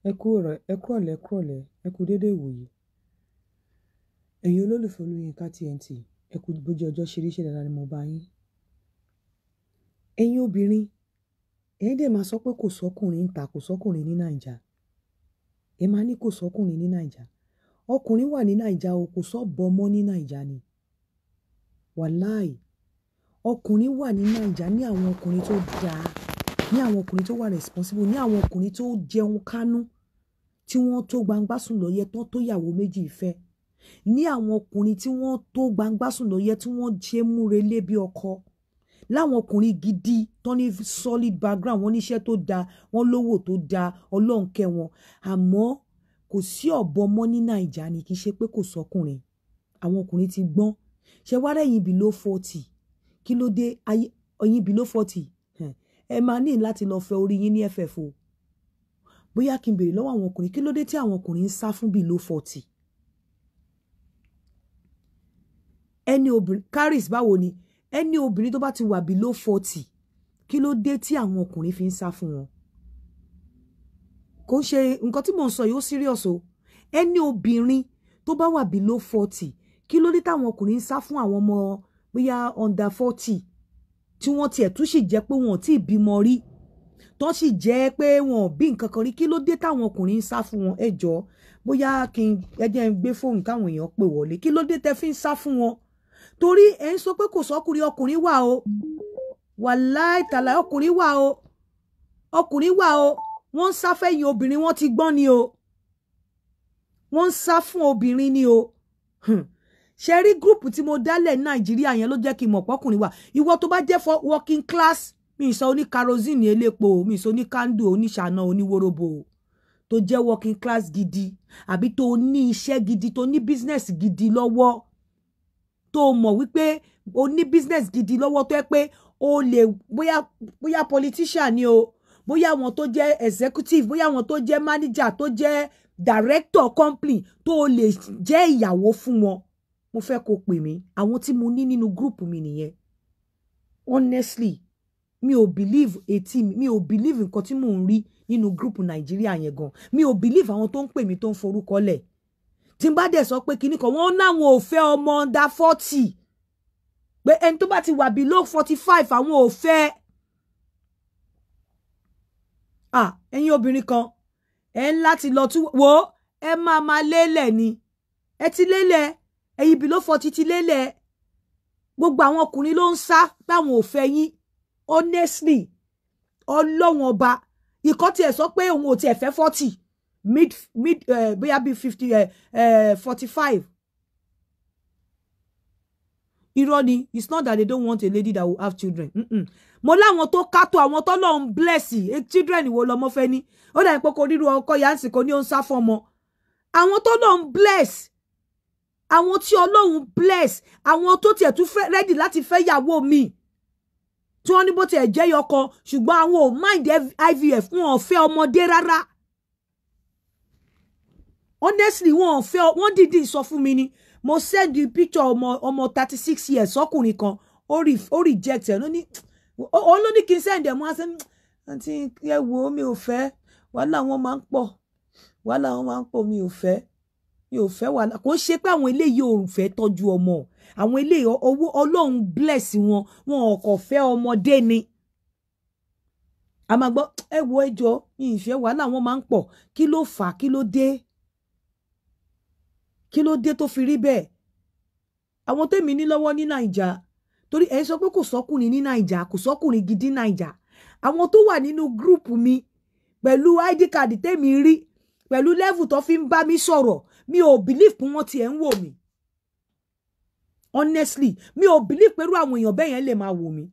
Ẹ kú ọ̀rọ̀, ẹ kú ọ̀lẹ́, kú ọ̀lẹ́, ẹ kú dédé ìwòyí. Ẹ̀yin olólùfẹ́ Olúyinká TNT, ẹ kú bójú ọjọ́ ṣe rí, ṣe dáadáa ni mo bá yín. Ẹ̀yin obìnrin, ẹ dẹ̀ máa sọ pé kò sọ́kùnrin ń ta, kò sọ́kùnrin ní Nàìjà. Ẹ máa ní kò sọ́kùnrin ní Nàìjà. Ọkùnrin wà ní Nàìjà o, kò sọ́bọ mọ́ ní Nàìjà ni. Wàláì. Ọkùnrin wà ní Nàìjà, ní àwọn ọkùnrin tó dáa, ní àwọn ọkùnrin tó wà responsible, ní àwọn ọkùnrin tó jẹun kánú, tí wọ́n tó gbangba sùn lọ́yẹ tán tó yàwó méjì fẹ́. Ní àwọn ọkùnrin tí wọ́n tó gbangba sùn lọ́yẹ tí wọ́n ṣe múre lé bí ọkọ. Láwọn ọkùnrin gidi tó ní solid background, wọ́n níṣẹ́ tó dáa, wọ́n lówó tó dáa, Ọlọ́run kẹ́ wọn. Àmọ́ kò sí ọ̀bọ mọ́ ní Nàìjà ni, kì í ṣe pé kò sọ́kùnrin. Àwọn ọkùnrin ti gbọ́n. Ṣé wá rẹ̀yìn below 40? Kí ló dé? Ẹ̀yin below 40? Ẹ máa ní láti lọ fẹ́ orí yín ní FF o. Bóyá kí n béèrè lọ́wọ́ àwọn ọkùnrin, kí ló dé tí àwọn ọkùnrin ń sá fún below 40? Ẹni obìnrin, Caris báwo ni? Ẹni obìnrin tó bá ti wà below 40, kí ló dé tí àwọn ọkùnrin fi ń sá fún wọn? Kò ń ṣe nǹkan tí mò ń sọ yìí ó serious o. Ẹni obìnrin tó bá wà below 40, kí ló dé táwọn ọkùnrin ń sá fún àwọn ọmọ bóyá under 40 tí wọ́n tiẹ̀ tún sì jẹ́ pé wọn ò tí ì bímọ rí, tó sì jẹ́ pé wọn ò bí nǹkan kan rí, kí ló dé táwọn ọkùnrin ń sá fún wọn? Ẹ jọ̀ọ́, bóyá kí n ẹ jẹ́ n gbé fóònù káwọn èèyàn pè wọlé. Kí ló dé tẹ́ fi ń sá fún wọn? Torí ẹ ń sọ pé kò sọ́kùnrin, ọkùnrin wà o. Wàláì tàlà, ọkùnrin wà o. Ọkùnrin wà o. Wọ́n ń sá fẹ́yìn obìnrin, wọ́n ti gbọ́n ni o. Wọ́n ń sá fún obìnrin ni o. Ṣe rí gúrùpù tí mo dálẹ̀ ní Nàìjíríà yẹn ló jẹ́ kí n mọ̀ pọ́kùnrin wà. Ìwọ tó bá jẹ́ for working class, mi sọ oní kerosene elépo, mi sọ oní candle, oníṣàná, oníwórobo, tó jẹ́ working class gidi, àbí tó ní iṣẹ́ gidi, tó ní business gidi lọ́wọ́, tó mọ̀ wípé o ní business gidi lọ́wọ́, tó yẹ pé o lè bóyá politician ni o, bóyá àwọn tó jẹ́ executive, bóyá àwọn tó jẹ́ manager, tó jẹ́ director company, tó lè jẹ́ ìyàwó fún wọn. Mo fẹ́ kó pè mí. Àwọn tí mo ní nínú group mi nìyẹn. Honestly, mi ò believe etí mi, mi ò believe nǹkan tí mò ń rí nínú group Nàìjíríà yẹn gan. Mi ò believe àwọn tó ń pè mí tó ń forúkọ lẹ̀. Tí n bá dẹ̀ sọ pé kinní kan, wọ́n náwọn ò fẹ́ ọmọ under 40, pé ẹni tó bá ti wà below 45 àwọn ò fẹ́. Ah, ẹ̀yin obìnrin kan, ẹ ń láti lọ tún wo, ẹ máa máa lélẹ̀ ni. Ẹ ti lélẹ̀, ẹ̀yin below 40 ti lélẹ̀. Gbogbo àwọn ọkùnrin ló ń sá báwọn ò fẹ́ yín. Honestly, Ọlọ́run ọba, ìkọ́ tiẹ̀ sọ pé òun ò tiẹ̀ fẹ́ 40, mid mid bóyá bíi 50, 45. Irọ́ ni, it's not that they don't want a lady that will have children. Mo láwọn tó kátó, àwọn tó lọ́n bless children wo lọmọ fẹ́ ní. Ó dàbí pé kò ríru ọkọ yánsì kò ní ó ń sá fún ọmọ. Àwọn tó lọ́n bless, àwọn tí Ọlọ́run bless, àwọn tó tiẹ̀ tún fẹ́ ready láti fẹ́ yàwó mi, tí wọ́n ní bó tiẹ̀ jẹ́ yọkọ, ṣùgbọ́n àwọn ò mind IVF, wọn ò fẹ́ ọmọdé rárá. Honestly, wọn ò fẹ́. Wọ́n dìídì sọ fún mi ni. Mo send the picture ọmọ 36 years sọkùnrin kan, ó reject ẹ̀. Ó ló ní kí n send ẹ̀. Mo á sẹ́, àǹtí ẹ wo, mi ò fẹ́ wàhálà, wọn máa ń pọ̀, wàhálà wọn máa ń pọ̀, mi ò fẹ́, mi ò fẹ́ wàhálà. Kò ṣe pé àwọn eléyìí ò fẹ́ tọ́jú ọmọ. Àwọn eléyìí, owó Ọlọ́run bless wọn, wọn ò kàn fẹ́ ọmọdé ni. A máa gbọ́, ẹ wo, ẹjọ́ mi ì fẹ́ wàhálà, wọn máa ń pọ̀. Kí ló fà á? Kí ló dé? Kí ló dé tó fi rí bẹ́ẹ̀? Àwọn tèmi ní lọ́wọ́ ní Nàìjà, torí ẹ sọ pé kò sọ́kùnrin ní Nàìjà, kò sọ́kùnrin gidi Nàìjà. Àwọn tó wà nínú gúrùpù mi pẹ̀lú ID card tèmi rí, pẹ̀lú level tó fi ń bá mi sọ̀rọ̀, mi ò believe pé wọ́n tiẹ̀ ń wò mí. Honestly, mi ò believe pẹ̀lú àwọn èèyàn bẹ́ẹ̀ yẹn lè máa wò mí.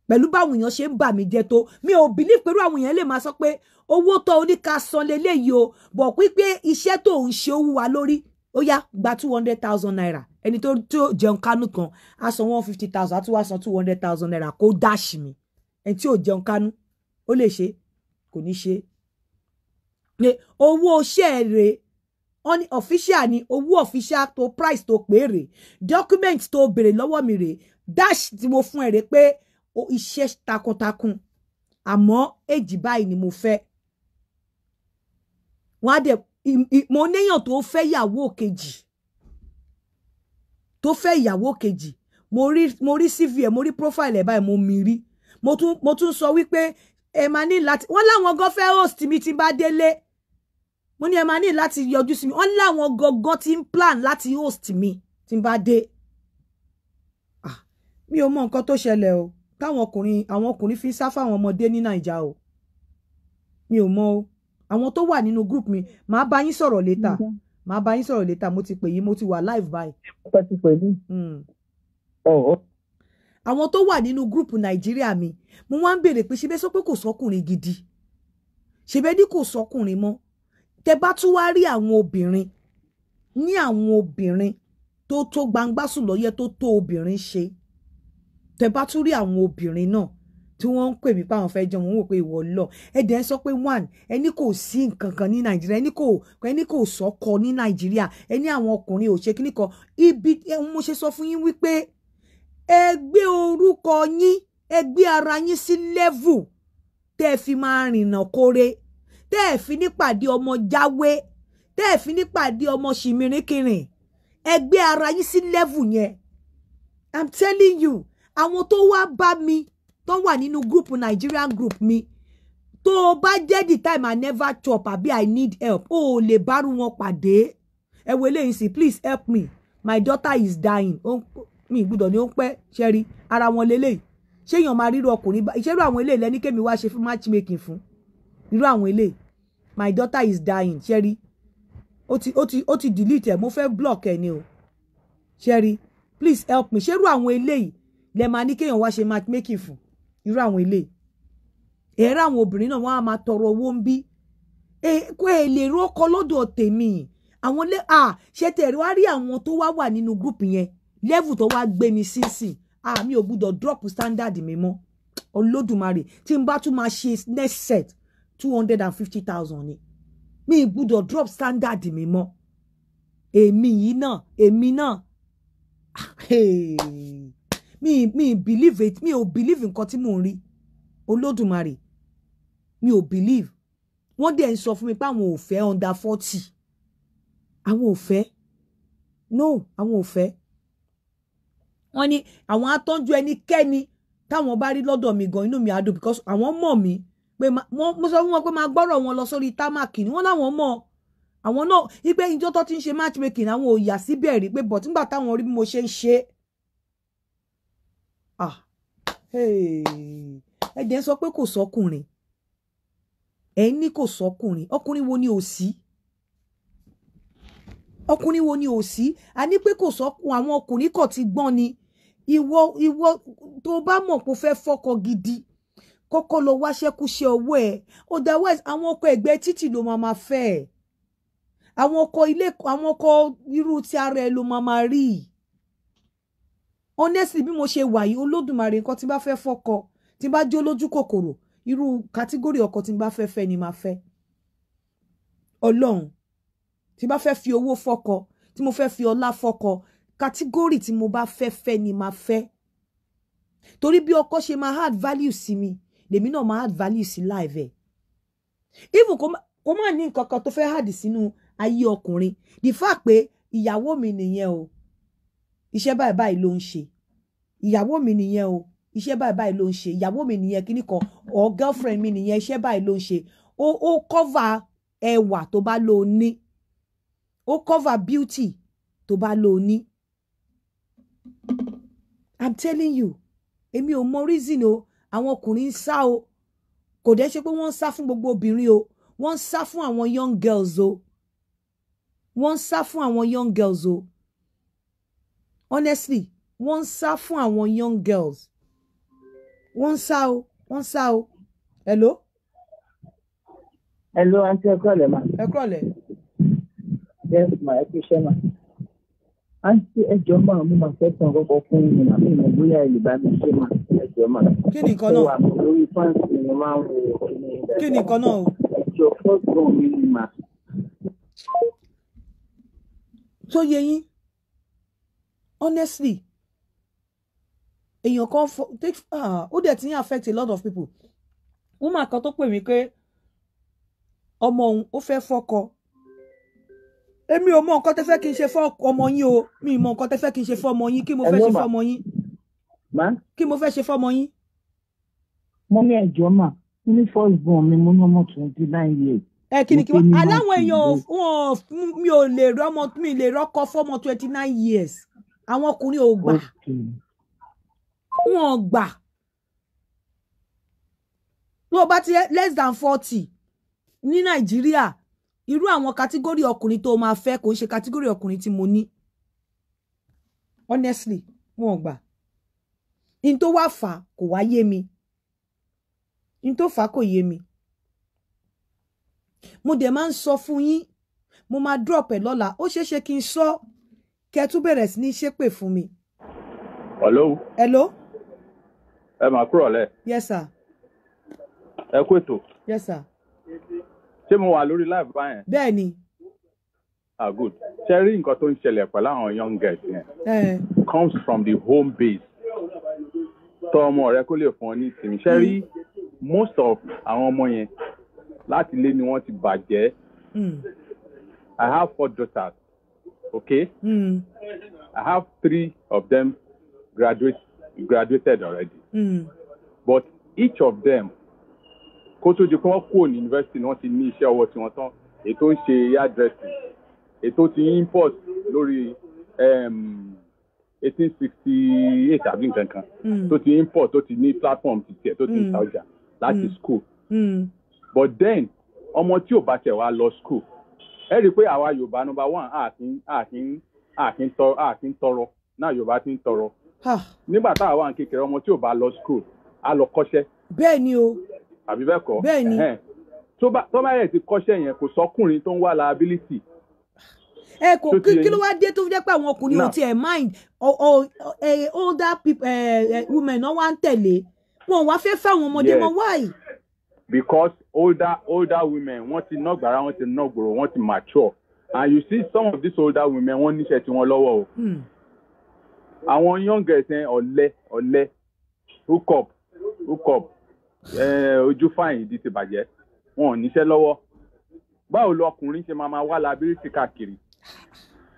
Pẹ̀lú báwọn èèyàn ṣe ń bà mí jẹ́ tó, mi ò believe pẹ̀lú àwọn èèyàn lè máa sọ pé owó tó oníka san leléyìí o, bọ̀ pípé iṣẹ́ tó ń ṣe owó wa lórí, ó yá gba 200,000 naira. Ẹni tó jẹun kánú kan á san 150,000, á tún wá san 200,000 naira kó dáṣì mi. Ẹni tí ò jẹun kánú, ó lè ṣe, kò ní ṣe. Owó iṣẹ́ rẹ̀ wọ́n ní official ni, owó official tó price tó pé rè, document tó béèrè lọ́wọ́ mi rè, dash tí mo fún ẹ rè pé iṣẹ́ takuntakun, àmọ́ èjì báyìí ni mo fẹ́. Wọ́n á dẹ̀ mo néyàn tó fẹ́ ìyàwó kejì, tó fẹ́ ìyàwó kejì. Mo rí CV ẹ̀, mo rí profile ẹ̀ báyìí, mo mi rí. Mo tún sọ wípé ẹ máa ní láti, wọ́n láwọn gan fẹ́ host mi tí n bá délé. Mo ní ẹ máa ní láti yọjú sí mi. Wọ́n láwọn gangan ti ń plan láti host mi tí n bá dé. Ah, mi ò mọ nǹkan tó ṣẹlẹ̀ o, táwọn ọkùnrin, àwọn ọkùnrin fi ń sá fáwọn ọmọdé ní Naija o. Mi ò mọ o. Àwọn tó wà nínú group mi, màá bá yín sọ̀rọ̀ later, màá bá yín sọ̀rọ̀ later. Mo ti pè yín, mo ti wà live báyìí. Pẹ̀lú pẹ̀lú. Àwọn tó wà nínú group Nàìjíríà mi, mo wá ń béèrè pé ṣe bẹ́ẹ̀ sọ pé kò sọ́kùnrin gidi, ṣe bẹ́ẹ̀ ní kò sọ́kùnrin mọ́? Tẹ bá tún wá rí àwọn obìnrin ní, àwọn obìnrin tó tó gbangba sùn lọ́yẹ́, tó tó obìnrin ṣe, tẹ bá tún rí àwọn obìnrin náà tí wọ́n ń pè mí pé àwọn fẹ́ jẹun, wọ́n wò pé ìwọ lọ. Ẹ dẹ̀ ń sọ pé one, ẹni kò sí nǹkan kan ní Nàìjíríà, ẹni kò sọ́kọ ní Nàìjíríà, ẹni àwọn ọkùnrin ò ṣe kíní kan. Ibi mo ṣe sọ fún yín wípé ẹ gbé orúkọ yín, ẹ gbé ara yín sí level tẹ́ ẹ fi máa rìnnà kóre, tẹ́ ẹ fi nípàdé ọmọ jáwé, tẹ́ ẹ fi nípàdé ọmọ ṣìmìrìnkìrìn. Ẹ gbé ara yín sí level yẹn. I'm telling you, àwọn tó wá bá mi, tó wà nínú group, Nigerian group mi, tó o bá jẹ́ the time I never chop àbí I need help, o ò lè bárù wọn pàdé. Ẹ wo eléyìí sí: "Please help me, my daughter is dying." Mi gbúdọ̀ ní ó ń pẹ́ ṣẹ́rí ara wọn lélẹ́yìí. Ṣé èèyàn máa ríru ọkùnrin ìṣerú àwọn eléyìí lẹ́ní kémi wá ṣe fún matchmaking fún irú àwọn eléyìí? "My daughter is dying." Ṣẹ́rí, ó ti delete ẹ̀. Mo fẹ́ block ẹ̀ ni o. Ṣẹ́rí, "Please help me." Ṣerú àwọn eléyìí lẹ máa ní kéèyàn wá ṣe matchmaking fún irú àwọn eléyìí? Ẹ̀rọ àwọn obìnrin náà, wọ́n á máa tọrọ owó ń bí kó e lè rọ́kọ lọ́dọ̀ tèmi. Àwọn lé à ṣe tẹ̀rí wá rí àwọn tó wá wà nínú group yẹn, level tó wá gbé mi sínsìn, à mi ò gbúdọ̀ drop standard mi mọ́. Olódùmarè, tí n bá tún máa ṣe next set, 250,000 ni. Mi ì gbúdọ̀ drop standard mi mọ́. Èmi yìí náà, èmi náà, mi believe it. Mi ò believe nǹkan tí mò ń rí. Olódùmarè, mi ò believe. Wọ́n dẹ̀ ń sọ fún mi pé àwọn ò fẹ́ under 40, àwọn ò fẹ́, no, àwọn ò fẹ́. Wọ́n ní àwọn atọ́jú ẹnikẹ́ni táwọn bá rí lọ́dọ̀ mi gan, inú mi á dùn, because àwọn mọ̀ mí pé mo sọ fún wọn pé máa gbọ́rọ̀ wọn lọ sórí támàkì ni. Wọ́n láwọn mọ̀ àwọn náà wípé ìjọ tó ti ń ṣe matchmaking, àwọn ò yà síbẹ̀ rí, pé but nígbà táwọn rí bí mo ṣe ń ṣe, ah, ẹ dẹ̀ ń sọ pé kò sọ́kùnrin. Ẹ ní kò sọ́kùnrin. Ọkùnrin wo ni ò sí? Ọkùnrin wo ni ò sí? A ní pé kò sọ́kùn, àwọn ọkùnrin kò ti gbọ́n ni. Ìwọ tó bá mọ̀ pé o fẹ́ fọ́kọ gidi, kọ́kọ́ lọ wáṣẹ́kúṣẹ́ ọwọ́ ẹ̀. Otherwise, àwọn ọkọ ẹgbẹ́ títì ló máa máa fẹ́ ẹ̀, àwọn ọkọ ilé, àwọn ọkọ irú ti ara ẹ ló máa máa rí. Honestly, bí mo ṣe wà yìí, Olódùmarè, nǹkan tí bá fẹ́ fọ́kọ, tí bá jó lójú kòkòrò, irú category ọkọ tí bá fẹ́ fẹ́ ni máa fẹ́. Ọlọ́run, tí bá fẹ́ fi owó fọ́kọ, tí mo fẹ́ fi ọlá fọ́kọ, category tí mo bá fẹ́ fẹ́ ni máa fẹ́, torí bí ọkọ ṣe máa add value sí mi, lèmi náà máa add value sí life ẹ̀. Even kó má ní nǹkan kan tó fẹ́ add sínú ayé ọkùnrin, the fact pé ìyàwó mi nìyẹn o, iṣẹ́ báyìí báyìí ló ń ṣe, ìyàwó mi nìyẹn o, iṣẹ́ báyìí báyìí ló ń ṣe, ìyàwó mi nìyẹn, kíní kan, or girlfriend mi nìyẹn, iṣẹ́ báyìí ló ń ṣe, ó cover ẹwà tó bá lò ní, ó cover beauty tó bá lò ní. I'm telling you, èmi ò mọ reason o. Àwọn ọkùnrin ń sá o. Kò dẹ́ ṣe pé wọ́n ń sá fún gbogbo obìnrin o, wọ́n ń sá fún àwọn young girls o, wọ́n ń sá fún àwọn young girls o. Honestly, wọ́n ń sá fún àwọn young girls. Wọ́n ń sá o, wọ́n ń sá o. Hello. Hello, aunty, ẹ kúrọ̀lẹ́ ma. Ẹ kúrọ̀lẹ́. Yes ma, ẹ kú iṣẹ́ ma. Aunty, ẹ jọ̀ọ́ ma, mo máa fẹ́ tàn kọ́kọ́ fún mi mà, mi mọ̀ bóyá ẹ lè bá mi ṣe mà, ẹ jọ̀ọ́ ma. Kí ni nǹkan náà? Mo wà lórí fans, mo máa ń wo kíní. Kí ni nǹkan náà o? Ẹ jọ̀ọ́, first born mi ni mà. Tó yẹ yín, honestly, èèyàn kan fọ take, ah, ó dẹ̀ ti ń affect a lot of people. Woman kan tó pè mí pé Ọmọ òun ó fẹ́ fọ́kọ. Èmi ò mọ nǹkan tẹ́ fẹ́ kí n ṣe fún ọmọ yín o. Mi ì mọ nǹkan tẹ́ fẹ́ kí n ṣe fún ọmọ yín. Kí mo fẹ́ Hello, ṣe ma. fún ọmọ yín? Ma. Kí mo fẹ́ ṣe fún ọmọ yín? Mo ní ẹjọ́ mà, mo ní first born mi, mo ní ọmọ 29 years. Ẹ kí ni Mo kí pé wọ́n ní aláwọn máàkì èèyàn ìwé. Wọn mi ò lè rọ́mọ, mi lè rọ́kọ fọ́mọ 29 years. Àwọn ọkùnrin ò gbà. Wọn ò gbà. Tó o bá ti less than 40 ní Nàìjíríà, irú àwọn category ọkùnrin tó o máa fẹ́ kò ń ṣe category ọkùnrin tí mo ní. Honestly, wọn ò gbà. In tó wá fà á kò wá yé mi. In tó fà á kò yé mi. Mo dẹ̀ máa ń sọ fún yín, mo máa drop ẹ̀ lọ́la. Ó ṣeé ṣe kí n sọ kẹ́ ẹ tún bẹ̀rẹ̀ sí ní ṣépè fún mi. Hello. Hello. Ẹ máa kúrò lẹ. Yes, sir. Ẹ kú ètò. Yes, sir. Ṣé mo wà lórí live báyẹn? Bẹ́ẹ̀ ni. Ah, good. Ṣe rí nǹkan tó ń ṣẹlẹ̀ pẹ̀lú àwọn young girls yẹn ẹ comes from the home base. Tọ́ ọmọ rẹ kó lè fún ọ ní ìsinmi. Ṣe rí most of àwọn ọmọ yẹn, láti ilé ni wọ́n ti bàjẹ́. I have four daughters, okay? I have three of them graduated already, but each of them, kó tó di pé wọ́n kúrò ní university ni wọ́n ti ní iṣẹ́ ọwọ́ tiwọn tán. Ètò ń ṣe hairdressing, ètò ti import lórí 1868 àbí nǹkan kan, tó ti import, tó ti ní platform ti tiẹ̀, tó ti ń ta ọjà láti school. But then, ọmọ tí ò bá tẹ̀ wá lọ school, ẹ rí i pé àwa Yorùbá, number one, àkín tọrọ náà. Yorùbá ti ń tọrọ nígbà táwa wà ní kékeré. Ọmọ tí ò bá lọ school á lọ kọ́ṣẹ́. Bẹ́ẹ̀ ni o. Àbí bẹ́ẹ̀ kọ́? Bẹ́ẹ̀ ni. Ẹ̀hẹ́n. Tó bá yẹ ti kọ́ṣẹ́ yẹn, kò sọkùnrin tó ń wá liability. Ẹ kò Tó ti kí yé kí ló yín? wá dé tó fi jẹ́ pé àwọn ọkùnrin ò Now. tiẹ̀ mind older people, women náà wá ń tẹ̀lé wọn ò wá fẹ́ fẹ́ àwọn ọmọdé mọ́? Why? Because older women, wọ́n ti ná gbàrà, wọ́n ti ná gbòòrò, wọ́n ti mature, and you see some of these older women, wọ́n níṣẹ́ tí wọ́n lọ́wọ́ o. Àwọn young girls yẹn, ọ̀lẹ ọ̀lẹ, hook up, hook up, ojú fine, ìdí ti bàjẹ́, wọn ò níṣẹ́ lọ́wọ́. Báwo lọ ọkùnrin ṣe máa máa wá liability káàkiri?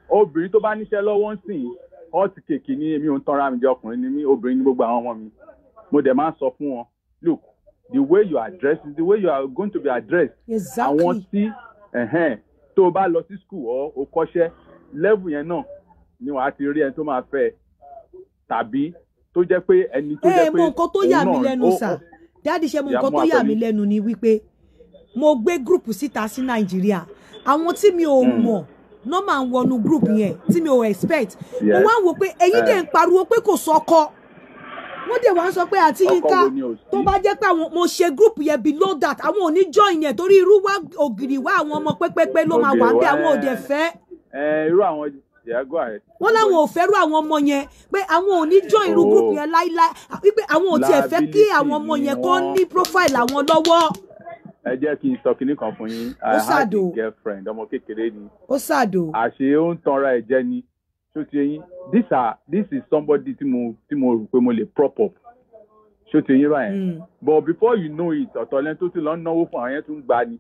Obìnrin tó bá níṣẹ́ lọ́wọ́ ń sìn, hot cake ni. Èmi ò ń tanra mi jẹ. Ọkùnrin ni mí, obìnrin ní gbogbo àwọn ọmọ mi. Mo dẹ̀ máa ń sọ fún wọn, "Look, the way you are dressed is the way you are going to be addressed." Àwọn tí ẹ̀hẹ́n, tó o bá lọ sí school or o kọ́ṣẹ́ level yẹn náà ni wàá ti rí ẹni tó máa fẹ́ ẹ, tàbí tó jẹ́ pé ẹni tó Ẹ jẹ́ pé mọ nǹkan tó yà òun mí náà lẹ́nu sà, daddy, ṣe mọ Ìyá nǹkan mú tó yà mí àpẹẹrẹ. lẹ́nu ni wípé mo gbé group síta sí Nàìjíríà, àwọn tí mi ò mọ̀ náà máa ń wọnú group yẹn tí mi ò expect. Mo wá ń wò pé ẹ̀yin dẹ̀ ń pariwo pé kò sọ́kọ, wọ́n dẹ̀ wá ń sọ pé àti Ọkọ Yínká wo ni ò sí? Tó bá jẹ́ pé àwọn mo ṣe group yẹn below that, àwọn ò ní join yẹn torí irú wá ògiri wá, àwọn ọmọ pépépé ló máa wà ń bẹ, àwọn ò dẹ̀ fẹ́. Ẹ irú àwọn, yeah, go ahead. Wọ́n láwọn ò fẹ́rù àwọn ọmọ yẹn, pé àwọn ò ní join irú group yẹn láíláí, wípé àwọn ò tiẹ̀ fẹ́ kí Liability àwọn ọmọ ni yẹn kó wọ́n. ní profile àwọn lọ́wọ́. Ẹ jẹ́ kí n sọ kinní kan fún yín. I Ó had sad o. a girlfriend, ọmọ kékeré ni. Ó sad o. Àṣé ó ń tanra ẹ̀ jẹ ni. Ṣó ti yín? This is somebody tí mo rò pé mo lè prop up. Ṣó ti yín báyẹn? But before you know it, ọ̀tọ̀ lẹ́ni tó ti lọ ń náwó fún, àwọn yẹn tún gbà ni.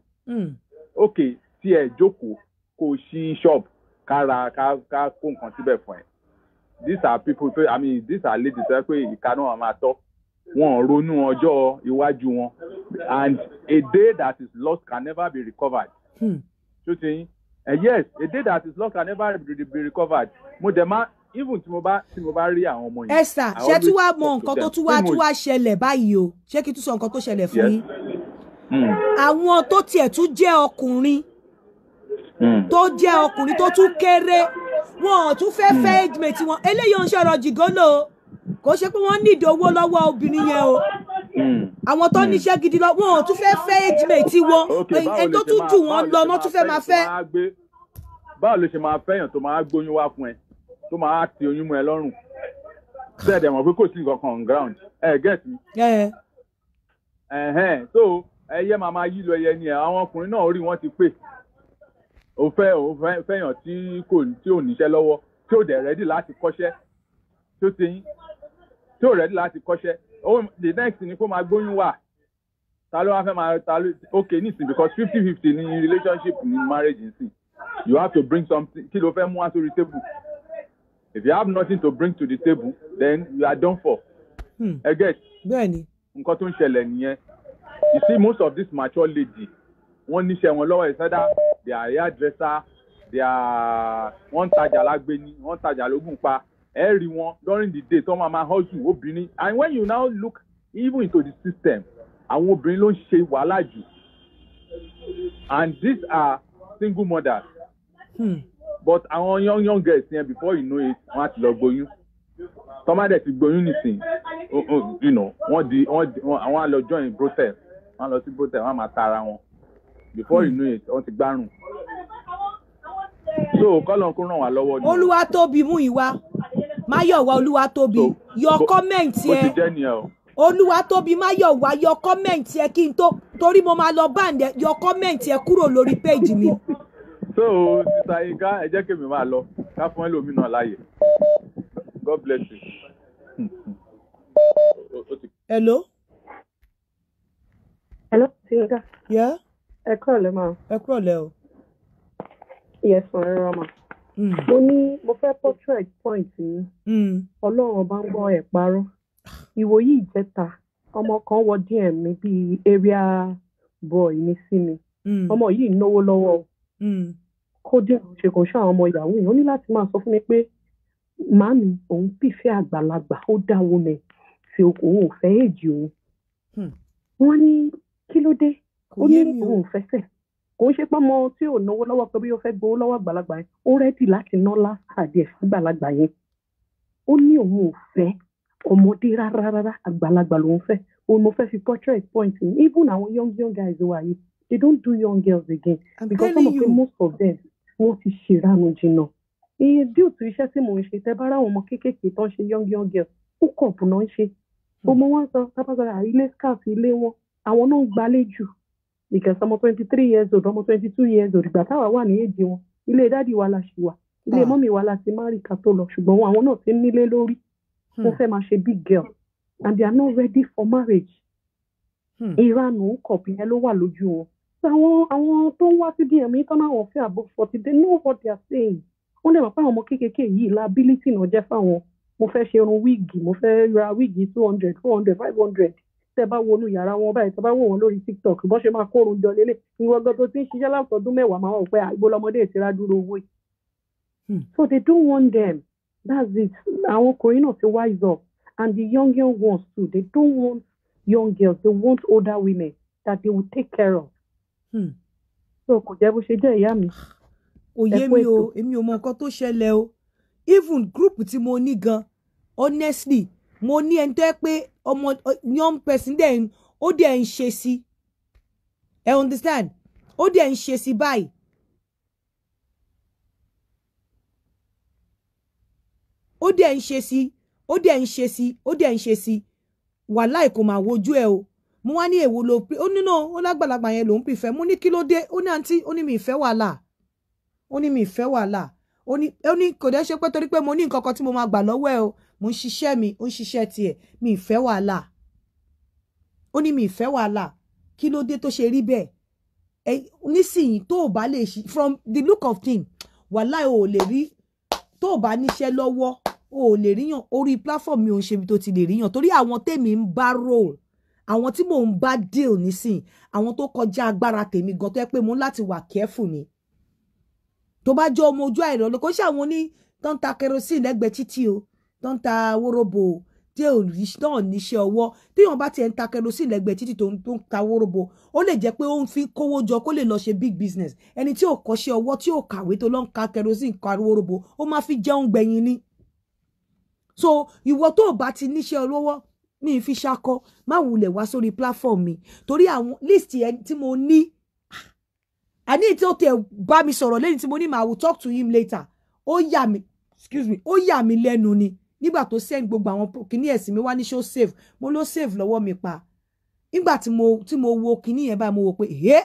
Ok, tí ẹ jókòó kó o ṣí shop, ká ra, ká kó nǹkan síbẹ̀ fún ẹ. These are people tó, I mean, these are ladies tó yẹ pé ìka náà máa tọ́. Wọn ò ronú ọjọ́ iwájú wọn, and a day that is lost can never be recovered. Ṣó ti yín? Yes, a day that is lost can never be recovered. Mo dẹ̀ máa, even tí mo bá rí àwọn ọmọ yẹn, Ẹ sà, ṣé tún wá mọ nǹkan tó tún wá ṣẹlẹ̀ báyìí o? Ṣé kí n tún sọ nǹkan tó ṣẹlẹ̀ fún yín? Àwọn tó tiẹ̀ tún jẹ́ ọkùnrin, tó jẹ́ ọkùnrin tó tún kéré, wọn ò tún fẹ́ fẹ́ age mate wọn. Eléyìí ń ṣọ̀rọ̀ gigolo o, kò ṣe pé wọ́n nídìí owó lọ́wọ́ obìnrin yẹn o. Àwọn tó níṣẹ́ gidi lọ, wọn ò tún fẹ́ fẹ́ age mate wọn. Ẹni tó tún jù wọ́n lọ náà tún fẹ́ máa fẹ́. Báwo ló ṣe máa fẹ́yàn tó máa gbóyún wá fún ẹ, tó máa ti oyún mọ́ ẹ lọ́rùn, bẹ́ẹ̀ dẹ̀ mọ̀ pé kò sí nǹkan kan on ground? Ẹ get me? Ẹ̀hẹ́n, so ẹyẹ máa máa yí lọ ẹyẹ ni ẹ. Àwọn ọkùnrin náà, orí wọn ti pè. Ó fẹ́ fẹ́yàn tí kò tí ò níṣẹ́ lọ́wọ́, tí ò dẹ̀ ready láti kọ́ṣẹ́, tó ti yín, tí ò ready láti kọ́ṣẹ́, the next ni kó máa gbóyún wà. Ta ló wá fẹ́ máa ta ló? Okay, nísìnyí, because 50-50 ní relationship, ní marriage nísìnyí, you have to bring something. Kí ló fẹ́ mú wá sórí table? If you have nothing to bring to the table, then you are done for. Ẹ get? Bẹ́ẹ̀ni. Nǹkan tó ń ṣẹlẹ̀ nìyẹn. You see, most of these mature lady, wọ́n níṣẹ́ wọn lọ́wọ́. Ìsọdá, they are hairdresser, they are, wọ́n ń tajà lágbéni, wọ́n ń tajà lógún pa. Ẹ rí wọn during the day tó máa máa hustle, obìnrin. And when you now look even into the system, àwọn obìnrin ló ń ṣe wàhálà jù, and these are single mothers. But àwọn young young girls yẹn, before you know it, wọ́n á ti lọ gboyún. Tọ́mádẹ̀ ti gboyún nìsín, wọ́n di wọ́n di wọ́n àwọn á lọ join brothel, wọ́n á lọ sí brothel, wọ́n á máa tara wọn. Before you know it, wọ́n ti gbárùn. So kọ́lọ́n kó ràn wá lọ́wọ́ ni. Olúwatóbi mú ìwà Máyọ̀wá, Olúwatóbi, yọ comment Bó ti ẹ. jẹ́ nìyẹn o. Olúwatóbi Máyọ̀wá, yọ comment ẹ kí n tó, torí mo máa lọ ban ẹ. Yọ comment ẹ kúrò lórí page mi. So Sister Yinka, ẹ jẹ́ kémi máa lọ, ká fún ẹlòmíràn láàyè. God bless you. Hello. Hello, Yinka. Yeah. Ẹ kúrọ̀lẹ́ máa. Ẹ kúrọ̀lẹ́ o. Yes, ma, ẹ rọra mà. Mo ní mo fẹ́ portrait point yín. Ọlọ́run ọba ń gbọ́, ẹ̀ parọ́. Ìwòyí ìjẹta, ọmọ kan wọ DM mi bíi area boy ní sí mi. Ọmọ yìí náwó lọ́wọ́ o. Kódé ṣe kò ṣe àwọn ọmọ ìyàwó yìí. Ó ní láti máa sọ fún mi pé màámi, òun prefer àgbàlagbà, ó dáwọ́ mẹ́ tí òun ò fẹ́ èjì òun. Wọ́n ní kí ló dé? Kò Ó yé ní mi o. òun ò fẹ́ sẹ̀. Kò ń ṣe pé ọmọ tí ò náwó lọ́wọ́ pé bí ó fẹ́ gbowó lọ́wọ́ àgbàlagbà yẹn, ó ready láti ná lásàdì ẹ̀ fún àgbàlagbà yẹn. Ó ní òun ò fẹ́ ọmọdé rárá rárá, àgbàlagbà lòun fẹ́. Òun mo fẹ́ fi portrait point yìí. Even àwọn young young guys wa yìí, they don't do young girls again I'm because some telling of you. them, most of them, wọ́n ti ṣèrànù jìnnà. Iye due to iṣẹ́ tí mò ń ṣe, tẹ́ bá ráwọn ọmọ kéékèèké tó ń ṣe young young girls, hook up náà ń ṣe. Ọmọ wọn sọ tábàgbára ilé scarf ilé wọn, àwọn náà ń gbalé jù because ọmọ 23 years old, ọmọ 22 years old, ìgbà táwa wà ní èjì wọn, ilé daddy wa la ṣì wà, ilé mummy wa la ti má rí ká tó lọ, ṣùgbọ́n àwọn náà ti ń nílé lórí. Wọ́n fẹ́ máa ṣe big girl and they are not ready for marriage. Ìranù hook up yẹn ló wà lójú wọn. So àwọn tó ń wá sí DM yìí tán náà, wọ́n fẹ́ above 40, they know what they are saying. Wọ́n lè mọ̀ pé àwọn ọmọ kéékèèké yìí, liability náà jẹ́ fáwọn. Mo fẹ́ ṣe irun wig, mo fẹ́ ra wig 200, 400, 500. Tẹ́ bá wọnú yàrá wọn báyìí, tẹ́ bá wò wọ́n lórí TikTok, bọ́n ṣe máa kórun jọ lélẹ̀, ìwọ gan tó ti ń ṣiṣẹ́ látọdún 10 máa wọ̀ pé ibo lọmọdé ìtira dúró owó yìí. So they don't want them, that's it. Àwọn ọkùnrin náà ti wise up, and the young young ones too, they don't want young girls, they want older women that they will take care of. So kò jẹ́ bó ṣe jẹ́, ìyá mi. Kò yé Ẹ kú mi o. ètò. Èmi ò mọ nǹkan tó ṣẹlẹ̀ o. Even group tí mo ní gan, honestly, mo ní ẹni tó yẹ pé ọmọ young person dẹ̀ ó dẹ̀ ń ṣe sí, ẹ understand, ó dẹ̀ ń ṣe sí báyìí. Ó dẹ̀ ń ṣe sí, ó dẹ̀ ń ṣe sí, ó dẹ̀ ń ṣe sí. Wàláì, kò máa wojú ẹ o. Mo wá ní èwo ló ó nínú ó lágbàlagbà yẹn lòún prefer. Mo ní kí ló dé? Ó ní àǹtí, ó ní mi ìfẹ́ wàhálà, ó ní mi ìfẹ́ wàhálà. Ó ní kò dẹ́ ṣe pé torí pé mo ní nǹkan kan tí mo máa gbà lọ́wọ́ ẹ o, mo ń ṣiṣẹ́ mi, ó ń ṣiṣẹ́ tiẹ̀, mi ìfẹ́ wàhálà. Ó ní mi ìfẹ́ wàhálà. Kí ló dé tó ṣe rí bẹ́ẹ̀? Ẹ nísìnyí, tó o bá lè ṣi, from the look of thing, wàhálà ò lè rí. Tó o bá níṣẹ́ lọ́wọ́, o ò lè ríyàn orí platform mi. Ò ń ṣe ibi tó ti lè ríyàn, torí àwọn tèmi ń bá roll, àwọn tí mò ń bá deal nísìn, àwọn tó kọjá agbára tèmi gan, tó yẹ pé mo ń láti wà careful ni. Tó bá jẹ́ ọmọ ojú àìrọ̀ ló kó ṣe, àwọn oní tó ń ta kerosene lẹ́gbẹ̀ẹ́ títì o, tó ń ta wóróbo o, tí ò rí náà níṣẹ́ ọwọ́. Téèyàn bá tiẹ̀ ń ta kerosene lẹ́gbẹ̀ẹ́ títì, tó ń ta wóróbo, ó lè jẹ́ pé ó ń fi kówó jọ kó lè lọ ṣe big business. Ẹni tí ò kọ́ṣẹ́ ọwọ́, tí ò kàwé, tó lọ ń ka kerosene, ka wóróbo, ó máa fi jẹun gbẹ̀yìn ni. So ìwọ tó o bá ti níṣẹ́ ọlọ́wọ́, mi fi ṣakọ, má wulẹ̀ wá sórí platform mi, torí àwọn list yẹn tí mo ní, àní tí ó tẹ bá mi sọ̀rọ̀ lẹ́yìn tí mo ní màá will talk to him later. Ó yà mí, excuse me, ó yà mí lẹ́nu ni nígbà tó send gbogbo àwọn kíní ẹ̀sìn mi wá ní ṣó save. Mo ló save lọ́wọ́ mi pa. Nígbà tí mo wo kíní yẹn báyìí, mo wò pé ẹ́,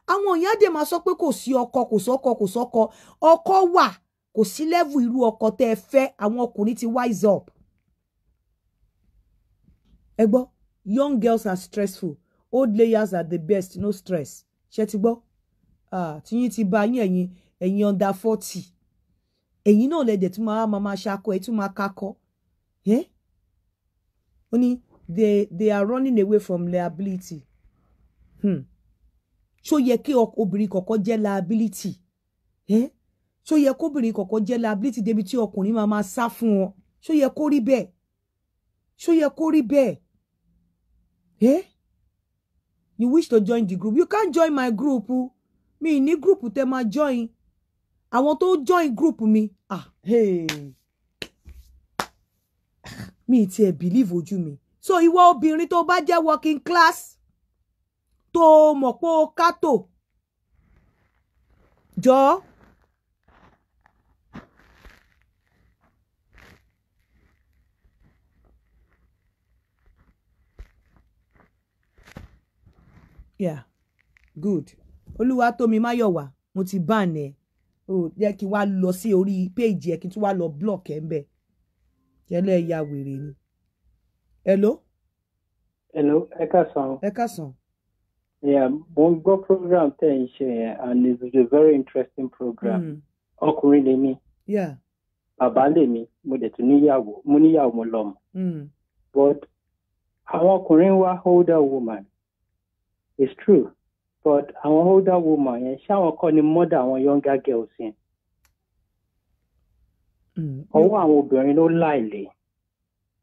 àwọn èèyàn dè máa sọ pé kò sí ọkọ, kò sọ́kọ, kò sọ́kọ. Ọkọ wà, kò sí level irú ọkọ tẹ́ ẹ fẹ́. Àwọn ọkùnrin ti wise up. Ẹ gbọ́, young girls are stressful. Old layers are the best, no stress. Ṣé ti gbọ́? Tíyín ti ba yín, ẹ̀yin under 40. Ẹ̀yin náà lẹ́dẹ̀ tún máa máa ṣakọ, ẹ̀ tún máa kakọ. Ó ní they are running away from liability. Ṣó yẹ kí obìnrin kọ̀ọ̀kan jẹ́ liability? Ṣó yẹ kóbìnrin kọ̀ọ̀kan jẹ́ liability débi tí ọkùnrin máa máa sá fún wọn? Ṣó yẹ kó rí bẹ́ẹ̀? Ṣó yẹ kó rí bẹ́ẹ̀? You wish to join the group. You can't join my group. Mi ní group tẹ́ máa join. Àwọn tó join group mi. Hey. Mi ti ẹ̀ believe ojú mi. So ìwọ obìnrin tó bá jẹ́ working class, tó mọ̀ pé o kátó, jọ̀ọ́. Yeah, good. Olúwatómi Máyọ̀wá, mo ti ban ẹ. O jẹ́ kí wá lọ sí orí page ẹ kí n tún wá lọ block ẹ ńbẹ̀. Jẹ́lẹ̀ ya wèrè ni. Hello? Hello, ẹ káàsán. Ẹ káàsán. Yeah, mo ń gbọ́ program tẹ́ ń ṣe yẹn and it's a very interesting program. Ọkùnrin lèmi. Yeah. Bàbá lèmi, mo dẹ̀ tún níyàwó, mo níyàwó mo lọ́mọ. But àwọn ọkùnrin wá older woman. It's true, but àwọn older woman yẹn ṣáwọn kọ́ ni mother àwọn younger girls yẹn. Ọwọ́ àwọn obìnrin ló láìlè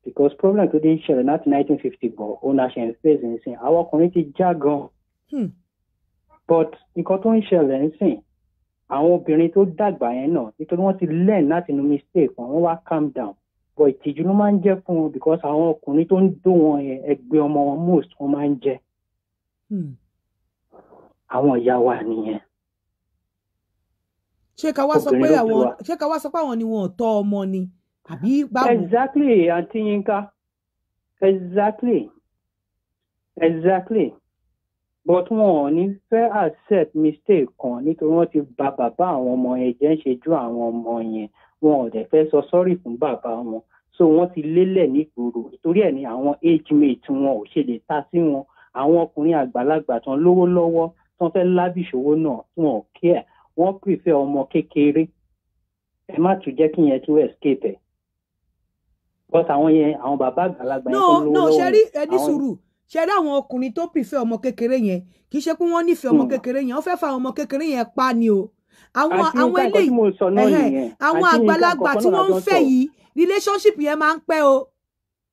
because problem tó ti ń ṣẹlẹ̀ láti 1950 bọ̀ òun la ṣe ń face nísìn, àwọn ọkùnrin ti já gan. But nǹkan tó ń ṣẹlẹ̀ nísìn, àwọn obìnrin tó dàgbà yẹn náà nítorí wọ́n ti learn láti inú mistake wọn, wọ́n wá calm down. But ìtìjú ló máa ń jẹ́ fún wọn because àwọn ọkùnrin tó ń dó wọn yẹn ẹgbẹ́ ọmọ wọn most wọn máa ń jẹ́. Àwọn ìyá wa nìyẹn. Ṣé ká wá sọ pé àwọn, ṣé ká wá sọ pé àwọn ni wọn ò tọ́ ọmọ ni àbí báwo? Exactly, Aunty Yinka. Exactly. Exactly. But wọn ò ní fẹ́ accept mistake kan nítorí wọ́n ti bà bàbá àwọn ọmọ yẹn jẹ́ ń ṣe ju àwọn ọmọ yẹn. Wọn ò dẹ̀ fẹ́ sọ sorry fún bàbá wọn. So wọ́n ti lélẹ̀ nígboro. Ìtorí ẹ̀ ni àwọn age mate wọn ò ṣe lè ta sí wọn. Àwọn ọkùnrin àgbàlagbà tán lówó lọ́wọ́ tán fẹ́ lábìṣòwò náà wọn ò care, wọ́n prefer ọmọ kékeré. Ẹ má tún jẹ́ kí yẹn tún escape ẹ̀. But àwọn yẹn, àwọn bàbá àgbàlagbà yẹn tó lówó lọ́wọ́. No, ṣe rí ẹni sùúrù, ṣe rí àwọn ọkùnrin tó prefer ọmọ kékeré yẹn, kì í ṣe pé wọ́n nífẹ̀ẹ́ ọmọ kékeré yẹn, wọ́n fẹ́ fa ọmọ kékeré yẹn pa ni o. Àwọn eléyìí, àwọn àgbàlagbà tí wọ́n ń fẹ́ yìí, relationship yẹn máa ń pẹ́ o.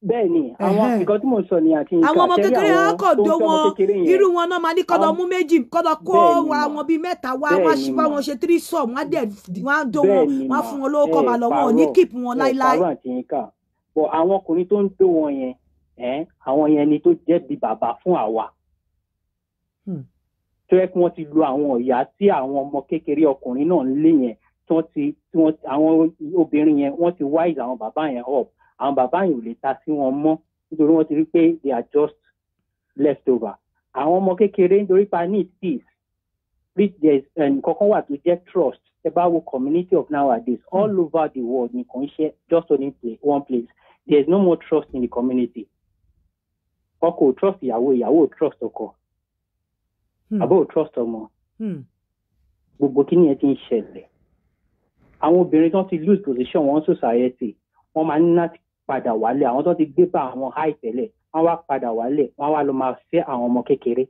Bẹ́ẹ̀ni, àwọn nǹkan tí mò ń sọ ni àti nǹkan àwọn ọmọ kékeré yẹn kò dó wọn, irú wọn náà máa ní kọ́dọ̀ mú méjì, kọ́dọ̀ kó àwọn bíi mẹ́ta wá, wọ́n bá wọn ṣe threesome, wọ́n á dẹ̀ wọ́n á dó wọn, wọ́n á fún wọn lówó kọ́ máa lọ, wọn ò ní keep wọn láíláí. Bọ̀ àwọn ọkùnrin tó ń dó wọn yẹn, àwọn yẹn ni tó jẹ́ bí bàbá fún àwa. Tó yẹ kí wọ́n ti lu àwọn ìyá tí àwọn ọmọ kékeré ọkùnrin náà ń lé yẹn, tí wọ́n àwọn obìnrin yẹn wọ́n ti wise àwọn bàbá yẹn up. Àwọn bàbá yìí ò lè ta sí wọn mọ́ nítorí wọ́n ti rí pé they are just leftover. Àwọn ọmọ kékeré nítorí pa need peace, nǹkan kan wà tó jẹ́ trust. Ẹ bá wo community of nowadays all over the world ni kò ń ṣe just only one place. There is no more trust in the community. Ọkọ ò trust ìyàwó, ìyàwó ò trust ọkọ, àbó ò trust ọmọ. Gbogbo kí nìyẹn ti ń ṣẹlẹ̀. Àwọn obìnrin tó ti lose position wọn society, wọ́n máa ní láti padà wálé. Àwọn tó ti gbé bá àwọn high tẹ́lẹ̀, wọ́n wá padà wálé, wọ́n wá lọ máa fẹ́ àwọn ọmọ kékeré.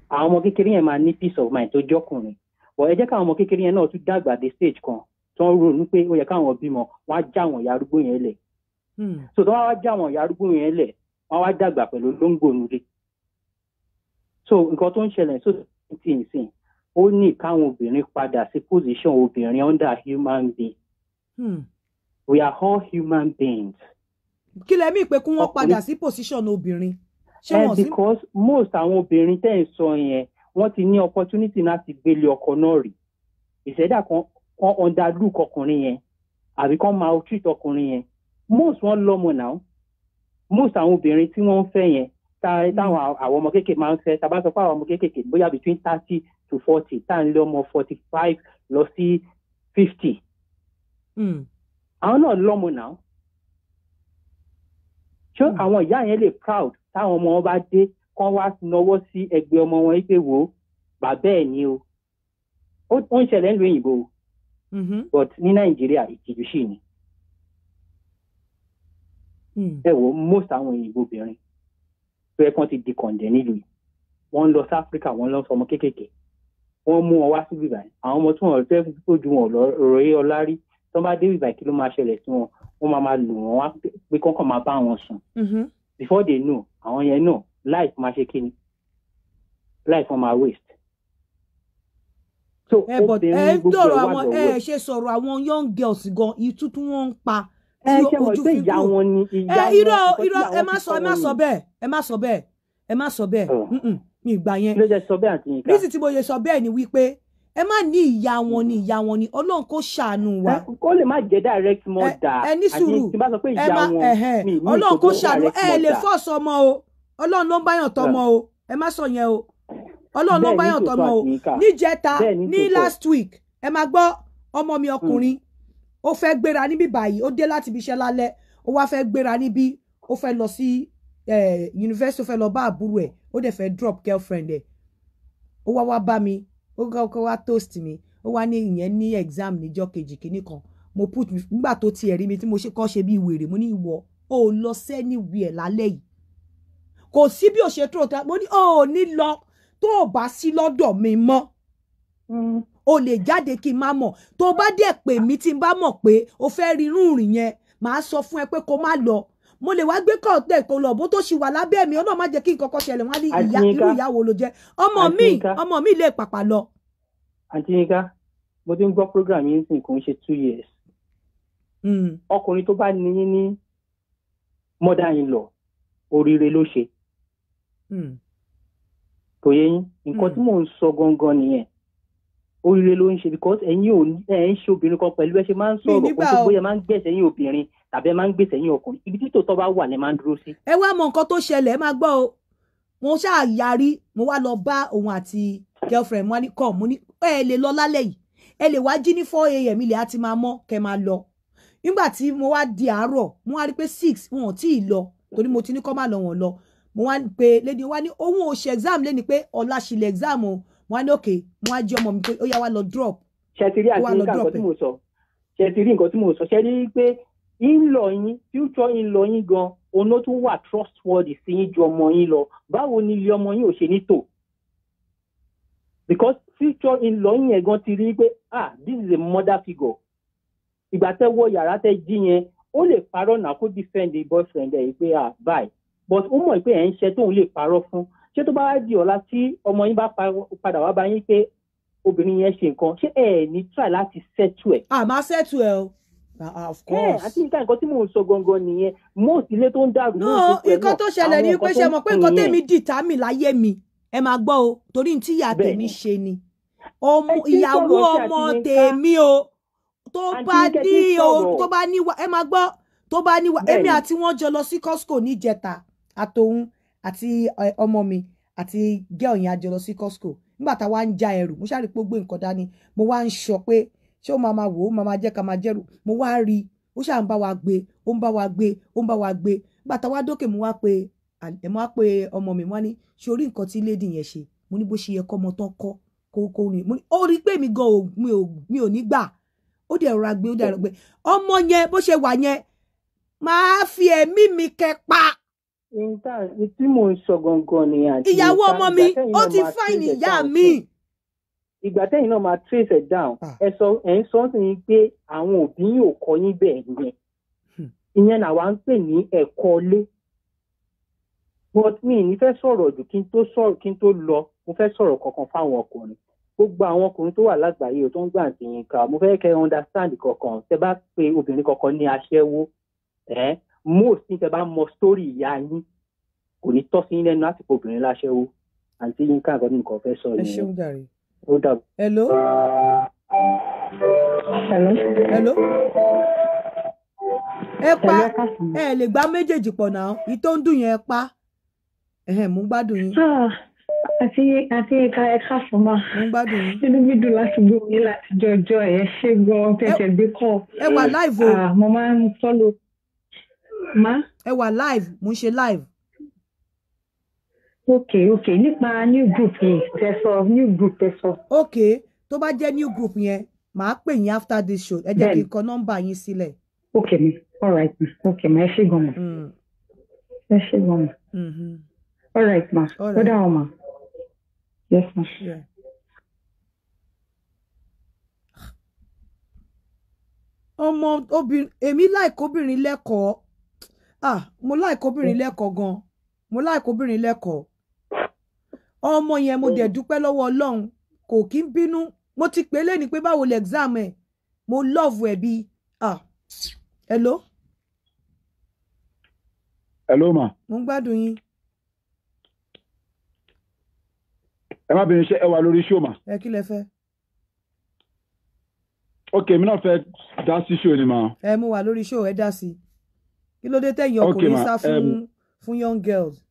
Àwọn ọmọ kékeré yẹn máa ní peace of mind tó jọkùnrin. But ẹ jẹ́ káwọn ọmọ kékeré yẹn náà tún dàgbà dé stage kan tó ń ronú pé ó yẹ káwọn bímọ, wọ́n á já àwọn ìyá arúgbó yẹn lẹ̀. So tó wọ́n wá já àwọn ìyá arúgbó yẹn lẹ̀, wọ́n wá dàgbà pẹ̀lú olóńgbò nulẹ̀. So nǹkan tó ń ṣẹlẹ̀ society nsìn, ó ní káwọn obìnrin padà sí position obìnrin under human being. We are all human beings. Kí lẹ mí pé kí wọ́n padà sí position obìnrin? Ṣé wọ́n sí? Because most àwọn obìnrin tẹ́ ń sọ yẹn, wọ́n ti ní opportunity láti gbélé ọkọ náà rí. Ìṣẹ̀dá kan underlook ọkùnrin yẹn, àbí kan maltreat ọkùnrin yẹn. Most wọn lọ́mọ náà. Most àwọn obìnrin tí wọ́n ń fẹ́ yẹn, táwọn àwọn ọmọ kéékèèké máa ń fẹ́, tá bá sọ pé àwọn ọmọ kéékèèké bóyá between 30 to 40, tá à ń lé ọmọ 45 lọ sí 50. Àwọn náà lọ́mọ náà. Ṣé àwọn ìyá yẹn lè proud táwọn ọmọ wọn bá dé Kán wá nawọ́ sí ẹgbẹ́ ọmọ wọn pé wò ó, bàbá ẹ̀ ni o. Ó ń ṣẹlẹ̀ nílùú òyìnbó o, but ní Nàìjíríà, ìtìjú sì ni. Ẹ wò, most àwọn òyìnbó obìnrin tó yẹ kán ti di kọ̀ǹdẹ̀ nílùú yìí, wọ́n ń lọ sí Áfíríkà, wọ́n lọ sọmọ kéékèèké, wọ́n mú wọn wá sí bíbá yìí. Àwọn ọmọ tí wọ́n fẹ́ fojú wọn lọ rọ̀ẹ́ ọlá rí, tó bá dé bíbá yìí, kí ló máa ṣẹlẹ̀ sí wọn? Wọ́n máa máa lù wọ́n wá pé kọ́kàn máa bá wọn sùn. Before they know, àwọn yẹn náà, life máa ṣe kí ni, life wọn máa waste. So ẹ but ẹ obìnrin, gbogbo ẹ dọ̀rọ̀ wà àwọn lọ́wọ́ ẹ ẹ̀. ṣe sọ̀rọ̀ àwọn young girls gan, ìtú tí wọ́n ń pa Ẹ tí ṣe mọ̀ ojú pé fi ìyá kúrò. wọn ni Ẹ ìyá wọn, irọ́ nǹkan tí irọ́, ẹ àwọn má fi sọ kọ́ ẹ má wọn sọ nìyẹn. bẹ́ẹ̀, ẹ má sọ bẹ́ẹ̀, ẹ má sọ bẹ́ẹ̀. Ọ̀. Mi ìgbà yẹn. Kí ló jẹ́ sọ bẹ́ẹ̀, àǹtí Yinka? Reason tí mo ṣe sọ bẹ́ẹ̀ ni wípé ẹ má ní ìyá wọn ni, ìyá wọn ni. Ọlọ́run kó ṣàánú wa. Kó lè má jẹ́ direct mother. Ẹ ní sùúrù. Tí bá sọ pé Ẹ ìyá má wọn, ẹhẹn mi ní Ọlọ́run kó ìṣòro ṣàánú. direct Ẹ lè mother. force ọmọ o. Ọlọ́run ló ń báyàn tọmọ o. Ẹ má sọ yẹn o. Ọlọ́run ló ń Bẹ́ẹ̀ ní báyàn tòótọ́, tọmọ o. àǹtí Yinka. Níjẹta, Bẹ́ẹ̀ ní ní tòótọ́. last week, ẹ máa gbọ́, ọmọ mi ọkùnrin, ó fẹ́ gbéra níbí báyìí. Ó dé láti ibi iṣẹ́ lálẹ́, ó wá fẹ́ gbéra níbí, ó fẹ́ lọ sí yunifásitì, ó fẹ́ lọ bá àbúrò ẹ̀, ó dẹ̀ fẹ́ drop girlfriend ẹ̀. Ó wá wá bá mi, ó kọ́kọ́ wá toast mi. Ó wá ní ìyẹn ní exam níjọ́ kejì kìíní kan. Mo put mi nígbà tó tiẹ̀ rí mi tí mo ṣe kọ́ ṣe bí wèrè. Mo ní, ìwọ ó lọ sẹ́niwìẹ̀ lálẹ́ yìí, kò sí bí o ṣe tó ta. Mo ní ó ní lọ tó o bá sí lọ́dọ̀ mi mọ́. O lè jáde kí n má mọ̀. Tó o bá dẹ̀ pè mí, tí n bá mọ̀ pé o fẹ́ rí irú ìrìn yẹn, màá sọ fún ẹ pé kó má lọ. Mo lè wá gbé kọ̀ọ̀tẹ̀ kó lọ bó tó ṣì wà lábẹ́ mi. Ọlọ́run má jẹ́ kí nǹkan kan ṣẹlẹ̀. Wọ́n á ní ìyá Àǹtí irú Yinka. ìyá wo ló jẹ́ ọmọ mi. Àǹtí Yinka. Ọmọ mi lè pàpà lọ. Àǹtí Yinka, mo ti ń gbọ́ program yín sìn, kò ń ṣe 2 years. Ọkùnrin tó bá ní yín ní mother in law, oríire ló ṣe. Kò yé yín? Nǹkan tí mò ń sọ gangan nìyẹn. Oríire ló ń ṣe, because ẹ̀yin ò ní ẹ̀ ń ṣe obìnrin kan pẹ̀lú ẹ ṣe máa ń Mi sọ̀rọ̀, kó nígbà ṣe o. bóyá máa ń gbẹ̀sẹ̀ yín obìnrin tàbí ẹ máa ń gbèsè yín ọkùnrin. Ibi tí tòótọ́ bá wà lẹ máa ń dúró sí. Ẹ wá mọ nǹkan tó ṣẹlẹ̀, ẹ máa gbọ́ o. Mo ṣáà yarí, mo wá lọ bá òun àti girlfriend. Mo wá ní kọ́, mo ní ẹ lè lọ lálẹ́ yìí, ẹ lè wá jí ní 4 a.m., ilẹ̀ á ti máa mọ́, kẹ́ máa lọ. Nígbà tí mo wá di àárọ̀, mo wá rí pé 6, wọn ò tí ì lọ, torí mo ti ní kọ́ máa lọ, wọn lọ. Mo wá pé lady wá ní òun ò ṣe exam lẹ́ni, pé ọ̀la ṣì lè exam o. Mo wá ní okay. Mo wá jí ọmọ mi pé ó yá, wá lọ drop. Ṣe ti rí, Ó wá àǹtí lọ Yinka, drop nǹkan tí ẹ̀. mò ń sọ? Ṣe ti rí nǹkan tí mò ń sọ? Ṣe rí pé in-law yín, future in-law yín gan, òun ló tún wà trustworthy sí yín ju ọmọ yín lọ. Báwo ni ilé ọmọ yín ò ṣe ní tò? Because future in-law yín yẹn gan ti rí pé, ah, this is a mother figure. Ìgbà tẹ́ wọ yàrá tẹ́ jí yẹn, ó lè parọ́ náà kó defend the boyfriend ẹ̀ pé, ah, bye, but ó mọ̀ pé ẹ̀ ń ṣe tóun lè parọ́ fún. Ṣé tó bá wá di ọ̀la tí ọmọ yín bá padà wá bá yín pé obìnrin yẹn ṣe nǹkan, ṣé ẹ ní try láti settle ẹ̀? Ah, máa settle ẹ o. Ah, ah, of Ẹ course. àti nǹkan tí mò ń sọ gangan nìyẹn. Most ilé tó ń dàrú, No, most ipò ẹ̀ nǹkan náà, tó ṣẹlẹ̀ ni àwọn pé nǹkan ṣe tó ń mọ̀ pé kùn nǹkan yẹn. tèmi determine láyé mi, ẹ máa gbọ́ o, torí ní tíyà tèmi ṣe ni ọmọ Ẹ ti ń ìyàwó sọ̀rọ̀ sí ọmọ àǹtí Yinka. tèmi o, tó Àǹtí bá Yinka, ẹ ti ní ń o sọ̀rọ̀. tó bá ní wa, ẹ máa gbọ́, tó bá ní wa, èmi àti wọn jọ lọ sí Costco níjẹta, àtòun àti ọmọ mi àti girl yẹn, a jọ lọ sí Costco. Nígbà tá a wá ń já ẹrù, mo ṣáà rí pé ó gbé nǹkan dání. Mo wá ń sọ pé ṣé ó máa máa wò ó, máa máa jẹ́ ká máa jẹ́rù. Mo wá rí i, ó ṣáà ń bá wa gbé, ó ń bá wa gbé, ó ń bá wa gbé. Nígbà tá a wá dókè, mo wá pe ẹ, mo wá pe ọmọ mi, mo wá ní, ṣe orí nǹkan tí lady yẹn ṣe? Mo ní bó ṣe yẹ kọ́mọ tán kọ́ kó ní. Mo ní ó rí pé mi gan ò mi ò ní gbà. Ó dẹ̀ rọra gbé, ó dẹ̀ rọra gbé. Ọmọ yẹn, bó ṣe wà yẹn, máa fi ẹ̀mí mi kẹ pa. Nǹkan tí mò ń sọ gangan nìyẹn, àǹtí Ìyàwó Yinka. ọmọ mi, Ìgbà tẹ́yìn ó náà ti máa fine trace ẹ̀ ìyá down mi. fún, ìgbà tẹ́yìn náà máa trace ẹ̀ down, ẹ sọ, ẹ̀ ń sọ sí yín pé àwọn òbí yín ò kọ́ yín bẹ́ẹ̀ yẹn. Ìyẹn làwa ń pè ní ẹ̀kọ́ ilé. But mi ì ní fẹ́ sọ̀rọ̀ jù. Kí n tó sọ̀rọ̀, kí n tó lọ, mo fẹ́ sọ̀rọ̀ kankan fáwọn ọkùnrin, gbogbo àwọn ọkùnrin tó wà lágbàáyé tó ń gbà àǹtí Yinka. Mo fẹ́ kẹ́ ẹ understand kankan. Tẹ́ bá pe obìnrin kankan ní aṣẹ́wó, ẹ́ most ní tẹ́ bá mọ story ìyá yín, kò ní tọ́ sí yín lẹ́nu láti pe obìnrin láṣẹ́wó. Àǹtí Yinka, nǹkan tí mo kàn fẹ́ sọ Ẹ nìyẹn. ṣeun jàre. Ó dàbọ̀. Hello. Hello. Hello. Ẹ pa. Hello, ẹ káàsán. Ẹ lè gbá méjèèjì pọ̀ náà, ìyí tó ń dùn yẹn, ẹ pa. Ẹhẹn, mo ń gbádùn yín. Ah, àǹtí Yinka, ẹ káàsán mà. Mo ń gbádùn yín. Inú mi dùn láti gbọ́ yín láti jọjọ́. Ẹ ṣé gan tẹ̀sẹ̀ gbé kọ́. Ẹ wà live o. Ah, mo máa ń follow. Má. Ẹ wà live, mo ń ṣe live. Okay, okay. Nípa new group yìí, tẹ sọ new group tẹ sọ. Okay, tó bá jẹ́ new group yẹn, màá pè yín after this show. Ẹ jẹ́ kí n kọ nọ́mbà yín sílẹ̀. Okay ma, all right ma. Okay ma, ẹ ṣé gan ma. Ẹ ṣé gan ma. All right ma. Ó dáhùn ma. Yes ma. Yeah. Ọmọ obìnrin, èmi láìkó obìnrin lẹ́kọ̀ọ́. Ah, mo láìkó obìnrin lẹ́kọ̀ọ́ gan. Mo láìkó obìnrin lẹ́kọ̀ọ́. Ọmọ yẹn mo dẹ̀ dúpẹ́ lọ́wọ́ Ọlọ́run, kò kí ń bínú. Mo ti pè é lẹ́ni pé báwo lè exam ẹ̀. Mo love ẹ̀ bí. Ah, hello. Hello ma. Mo ń gbádùn yín. Ẹ má bínú, ṣé ẹ wà lórí show ma? Ẹ kí lẹ fẹ́? Ok, mi náà fẹ́ dá sí show ni ma. Ẹ mo wà lórí show, ẹ dá sí. Kí ló dé tẹ̀yin ọkùnrin sá fún young girls?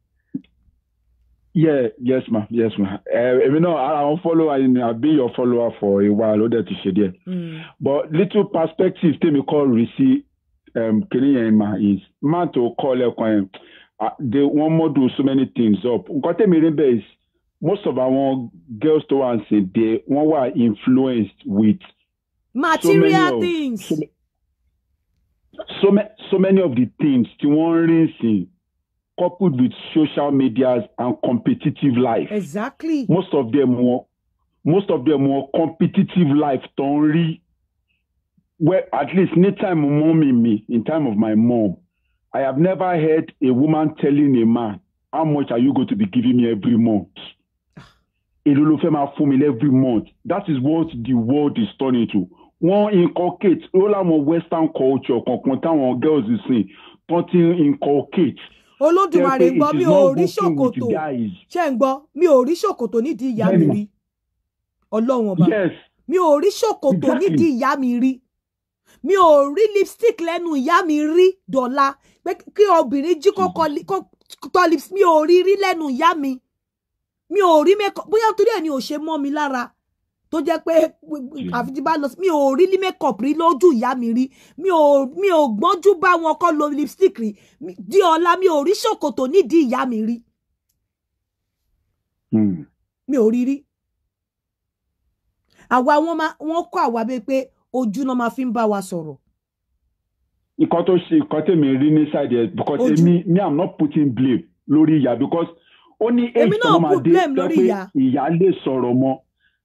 Yeah, yes ma, yes ma. Èmi náà ara àwọn follower yìí ni, I've been your follower for a while, ó dẹ̀ ti ṣe díẹ̀. But little perspective tèmi kọ́ rí sí kìnìún yẹn ma is man to call ẹ̀kan yẹn, they wọ́n model so many things up. Nǹkan tèmi rí bẹ́ẹ̀ is most of our girls tó wà ń sìn they wọ́n wà influenced with material so things. So many of the things tí wọ́n ń rí sìn coupled with social medias and competitive life. Exactly. Most of them were competitive life tó ń rí. Well, at least ní time mommy mi, in time of my mom, I have never heard a woman telling a man, how much are you going to be giving me every month? Èló ló fẹ́ máa fún mi every month. That is what the world is turning to. Wọ́n inculcate ó láwọn western culture kankan táwọn girls sìn tó ti inculcate. Olódùmarè gbọ́, mi ò rí ṣòkòtò. Ṣé ń gbọ́? Mi ò rí ṣòkòtò nídìí ìyá mi rí. Ọlọ́run ọba. Mi ò rí ṣòkòtò nídìí ìyá mi rí. Mi ò rí lipstick lẹ́nu ìyá mi rí dọ̀la. Pé kí obìnrin jí kó tọ́ lipstick, mi ò rí rí lẹ́nu ìyá mi. Mi ò rí makeup, bóyá torí ẹ̀ ni ò ṣe mọ́ mi lára tó jẹ́ pé àfi tí bá lọ, mi ò rí ní makeup rí lójú ìyá mi rí. Mi ò gbọ́njú bá wọn kọ́ lo lipstick rí di ọ̀la. Mi ò rí ṣòkòtò nídìí ìyá mi rí. Mi ò rí rí. Àwa wọ́n kọ́ àwa bíi pé ojú náà máa fi ń bá wa sọ̀rọ̀. Nǹkan tó ṣe nǹkan tèmi rí ní side ẹ̀ because èmi me I'm not putting blame lórí ìyá because ó ní age tó máa dé pé ìyá lè sọ̀rọ̀ mọ́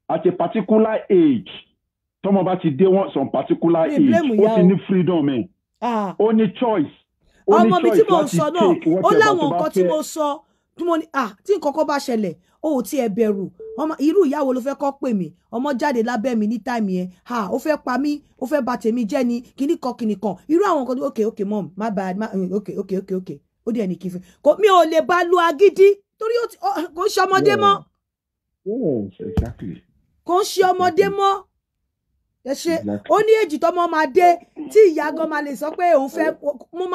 at a particular age tọ́mọ bá ti dé wọn some particular age ó ti ní freedom ẹ̀ ó ní choice. Ọmọ mi tí mo sọ náà ó láwọn nǹkan tí mo sọ tí mo ní tí nǹkan kan bá ṣẹlẹ̀ ó ò tiẹ̀ bẹ̀rù. Irú ìyá wo ló fẹ́ kọ́ pè mí? Ọmọ jáde lábẹ́ mi ní táìmì yẹn, ó fẹ́ pa mí, ó fẹ́ bà tèmi jẹ́ ni kíní kan kíní kan. Irú àwọn nǹkan okay okay mom my bad ma okay okay okay okay ó dẹ̀ ní kí n fẹ́ kò mi ò lè bá lu agídí torí kò ń ṣe ọmọdé mọ́. Kò ń ṣe ọmọdé mọ́. Ẹ ṣe ó ní èjì tọmọ máa dé tí ìyá gan máa lè sọ pé òun fẹ́ mo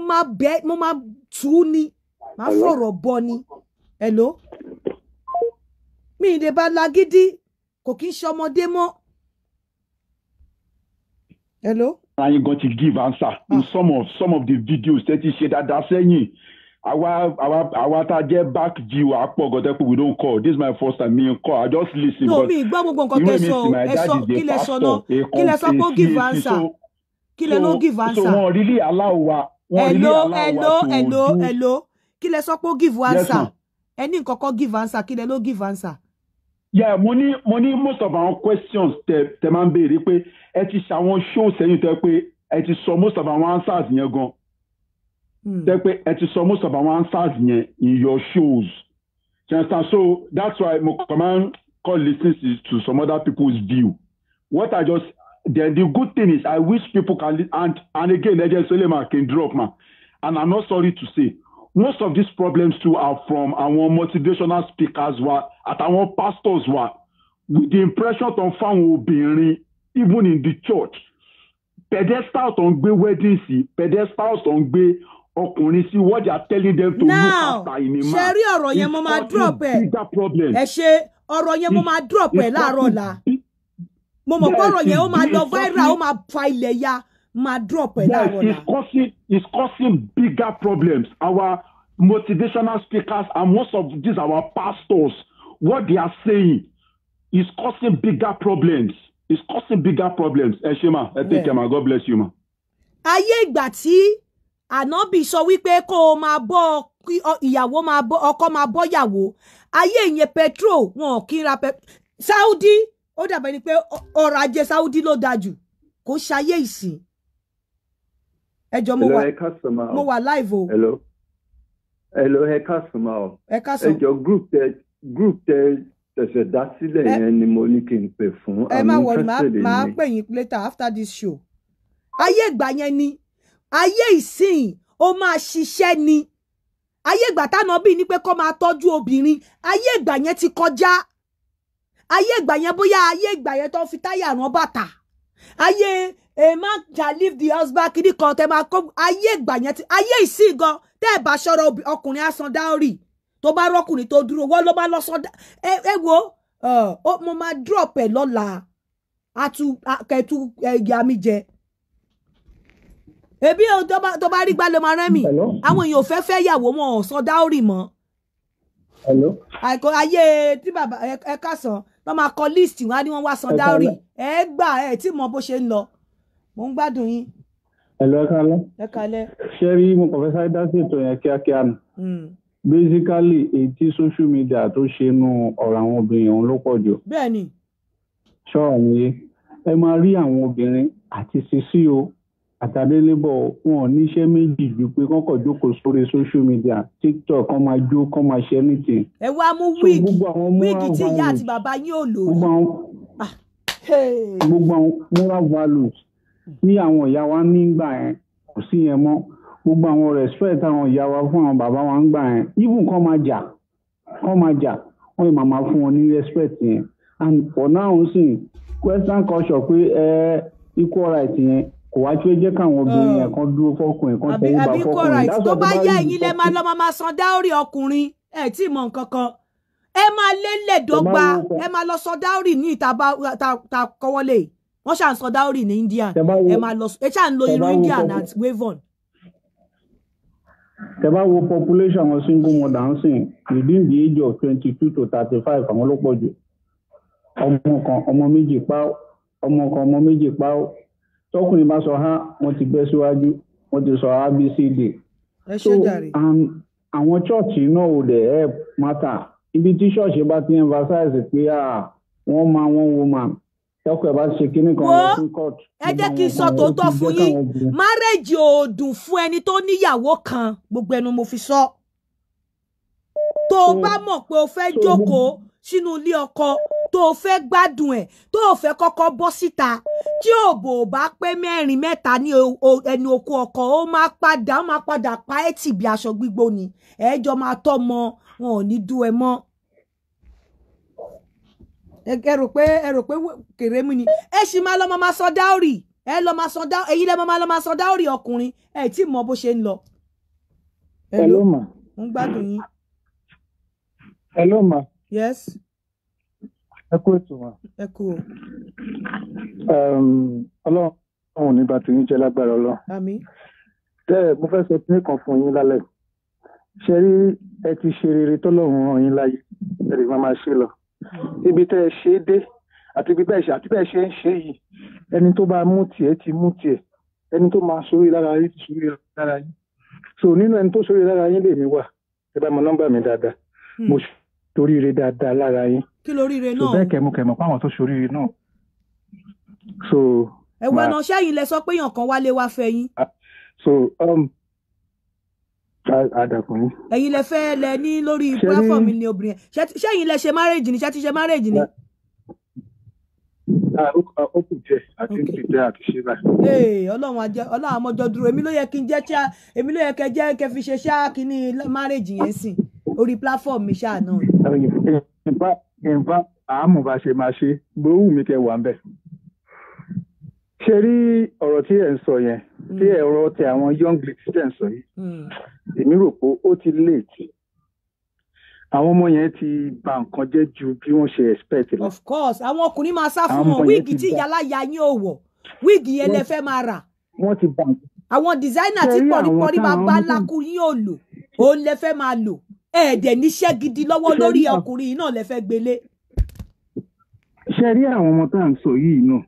máa bẹ́ mo máa tù ú ni máa fọ̀rọ̀ bọ ni. Hello, mi ì lè bá lagídí, kò kí ń ṣe ọmọdé mọ́. Hello. Ayin gan ti give answer in some of the videos tẹ́ ti ṣe dáadáa sẹ́yìn. Àwa tá a jẹ́ back view àpọ̀ gọ́tẹ́ pé we don't call. This is my first time me call. I just listen. No, mi gbọ́ gbogbo nǹkan tẹ́ sọ. Ẹ sọ kí lẹ sọ náà, kí lẹ sọ pé ó give answer, kí lẹ ló give answer. So wọ́n really allow wa. Hello hello hello hello, kí lẹ sọ pé ó give answer? Ẹni nǹkan kan give answer, kí lẹ ló give answer? Yeah, mo ní most of our questions tẹ máa ń béèrè pé ẹ ti ṣàwọn show sẹ́yìn tẹ pé ẹ ti sọ most of our answers yẹn gan. Tẹ pé ẹ ti sọ most of our answers yẹn in your shows. You understand? So that's why mo command call listening to some other people's view. What I just then the good thing is I wish people can and again Ejẹ Suleiman can drop man, and I'm not sorry to say most of these problems too are from our motivational speakers wa àtàwọn pastors wa with the impression tó ń fáwọn obìnrin even in the church pedestal tó ń gbé wedding sí pedestal tó ń gbé ọkùnrin sí what they are telling them to look after in a man. Ṣe rí ọ̀rọ̀ yẹn mo máa drop ẹ̀. Ẹ ṣe ọ̀rọ̀ yẹn mo máa drop ẹ̀ láàárọ̀ ọ̀la. Mo mọ̀ pé ọ̀rọ̀ yẹn ó máa lọ viral, ó máa fa ilẹ̀ ya, máa drop ẹ̀ láàárọ̀ ọ̀la. It's causing bigger problems. Our motivational speakers and most of these our pastors, what they are saying is causing bigger problems. It's causing bigger problems. Ẹ ṣé ma, ẹ take care ma, God bless you ma. Ayé ìgbà tí Ànábì sọ wípé kó o máa bọ́ ìyàwó, máa bọ́ ọkọ, máa bọ́ ìyàwó, ayé ìyẹn petrol wọn kì í ra Saudi. Ó dàbẹ̀ ni pé ọrọ̀ ajé Saudi ló dáa jù, kò ṣayé ìsìn. Ẹ jọ̀ọ́, mo wà, mo wà live o. Hello, hello, ẹ káàsán ma o. Ẹ káàsán. Ẹ jọ, group tẹ tẹsẹ̀ dá sílẹ̀ yẹn ni mo ní kí n pè fún. Ẹ má worry, máa pè yín later after this show. Ayé ìgbà yẹn ni ayé ìsìn, ó máa ṣiṣẹ́ ni. Ayé ìgbà tánàbí ní pé kó máa tọ́jú obìnrin, ayé ìgbà yẹn ti kọjá. Ayé ìgbà yẹn, bóyá ayé ìgbà yẹn tó fi táyà rán bàtà, ayé a man shall leave the husband kìíní kan tẹ máa kó, ayé ìgbà yẹn ti ayé ìsìn gan. Tẹ́ ẹ̀ bá ṣọ́ra, ọkùnrin á san dowry. Tó bá rọ́kùnrin tó dúró, wọ́n ló bá lọ sọ. Ẹ wo, mo máa drop ẹ lọ́la, kẹtù ẹ̀yà mi jẹ ebi tó bá rí gbá ló máa rẹ́ mi. Àwọn èèyàn ò fẹ́ fẹ́ yàwó, wọn ò san dowry mọ́. Àìkò ayé tí bàbá ẹ kásán tó máa kọ list wọn á ní wọn wá san dowry. Ẹ gbà ẹ tí mọ bó ṣe ń lọ. Mò ń gbádùn yín. Hello, ẹ kálẹ́. Ẹ kálẹ́. Ṣé rí, mo kàn fẹ́ sáré dá sí ètò yẹn kíákíá nù. Basically, èyí tí social media tó ṣe nu ọ̀rọ̀ àwọn obìnrin òun ló pọ̀ jù. Bẹ́ẹ̀ni. Ṣọ́ọ̀ mi yé, ẹ máa rí àwọn obìnrin àti sisi o àtàdélébọ̀, wọn ò níṣẹ́ méjì ju pé kọ́kọ́ jókòó sórí social media, TikTok, kọ́ máa jó, kọ́ máa ṣe anything. Ẹ wá mú wig tí ìyá àti bàbá yín ò lò. Gbogbo àwọn moral values tí àwọn ìyá wa nígbà yẹn, kò sí yẹn mọ́. Gbogbo àwọn respect àwọn ìyá wa fún àwọn bàbá wa ń gbà yẹn, even kọ́ máa jà, wọ́n yìí máa fún wọn ní respect yẹn. And for now sì, western culture pé ẹ equal right yẹn kò wá tí ó jẹ́ káwọn obìnrin yẹn kan dúró fọkùnrin kan tẹríba fọkùnrin. Tó bá yá, ẹ̀yin lẹ máa lọ máa san dowry ọkùnrin. Ẹ tí mọ nǹkan kan, ẹ máa lélẹ̀ dọ́gba, ẹ máa lọ san dowry ní ìta ta kọ́wọ́lé. Wọ́n ṣà ń san dowry ní India. Ẹ máa lọ, ẹ ṣà ń lo irun Indian at wavon. Tẹ́ bá wo population àwọn single mother ń sìn within the age of 22 to 35, àwọn ló pọ̀ jù. Ọmọ kan, ọmọ méjì pa, ọmọ kan, ọmọ méjì pa. Tọkùnrin bá sọ ha, wọ́n ti bẹ́ síwájú, wọ́n ti sọ abcd. So àwọn church náà ò dẹ̀ help matter. Ibi tí church bá ti emphasize pé wọ́n máa one woman, tọkọ ẹ bá ṣe kinní kan, lọ sí court. Ẹ jẹ́ kí n sọ tòótọ́ fún yín, marriage ò dùn fún ẹni tó níyàwó kan. Gbogbo ẹnu mo fi sọ. Tó o bá mọ̀ pé o fẹ́ jókòó sínú ilé ọkọ, tó o fẹ́ gbádùn ẹ̀, tó o fẹ́ kọ́kọ́ bọ́ síta, tí òbò bá pé mẹ́rin mẹ́ta ní ẹnu oko ọkọ, ó máa padà pa ẹ́ tì bí aṣọ gbígbó ni. Ẹ jọ máa tọ́ mọ wọn, ò ní dú ẹ mọ́. Ẹ rò pé kèrè mú ni. Ẹ sì máa lọ máa sọ dowry, ẹ lọ máa sọ dowry, èyí lẹ máa lọ máa sọ dowry ọkùnrin. Ẹ tí mọ bó ṣe ń lọ. Hello ma. Ń gbádùn yín. Hello ma. Yes. Ẹ kú ètò ma. Ẹ kú o. Ọlọ́run ò ní bá tiyín jẹ́ lágbára Ọlọ́run. Àmín. Tẹ́ ẹ, mo fẹ́ sọ kíní kan fún yín lálẹ́. Ṣe rí, ẹ ti ṣe rere tọ́lọ́run rán yín láyé, ẹ lè máa ṣe lọ. Ibi tẹ́ ẹ ṣe é dé àti ibi bẹ́ẹ̀ ṣe àti bẹ́ẹ̀ ṣe ń ṣe yìí, ẹni tó bá mú tiẹ̀ ti mú tiẹ̀, ẹni tó máa ṣorí lára yín ti ṣorí lára yín. So nínú ẹni tó ṣorí lára yín lèmi wà. Ẹ bá mọ nọ́mbà mi dáadáa. Mo ṣoríire dáadáa lára yín. Kí lóríire So náà? bẹ́ẹ̀ kẹ́mu kẹ́mọ̀ pé àwọn tó ṣoríire náà. So Ẹ̀wọ̀n náà, ṣẹ́yìn lẹ sọ pé èèyàn kan wálé wá fẹ́ yín? So àdàkùnrin. Ẹ̀yin lẹ fẹ́ lẹ ní lórí platform ní obìnrin yẹn. Ṣẹ́yìn lẹ ṣe marriage ni? Ṣé ti ṣe marriage ni? Ó kù díẹ̀ àti ń prepare àti ṣe báyìí. Ee, Ọlọ́run ajẹ́, Ọlọ́run àmọ́jọ́ dúró. Èmi ló yẹ kí n jẹ́ ṣá, èmi ló yẹ kẹ́ jẹ́ kẹ́ fi ṣe ṣá kínní marriage yẹn sìn orí platform mi ṣáà náà. Nfa àmú bá ṣe máa ṣe gbówù mi kẹ wà ń bẹ̀. Ṣe rí ọ̀rọ̀ tí ẹ̀ ń sọ yẹn, tí ọ̀rọ̀ tí àwọn young ladies tẹ̀ ń sọ yìí, èmi rò pé ó ti late. Àwọn ọmọ yẹn ti bà nǹkan jẹ́ ju bí wọ́n ṣe expect lọ. Of course, àwọn ọkùnrin máa sá fún Àwọn wọn. ọmọ yẹn Wig ti tí ìyáláyà yín ò wọ̀, wig yẹn lẹ fẹ́ máa rà. Wọ́n ti bà nǹkan. Àwọn designer tí Ṣé rí àwọn pọ̀rípọ̀rí bá táwọn bá ń lákú yín ò lò. Òun lẹ fẹ́ máa lò. Ẹ̀ẹ́dẹ̀ níṣẹ́ gidi lọ́wọ́ lórí ọkùnrin náà lẹ fẹ́ gbélé. Ṣe rí àwọn ọmọ tá à ń sọ yìí náà,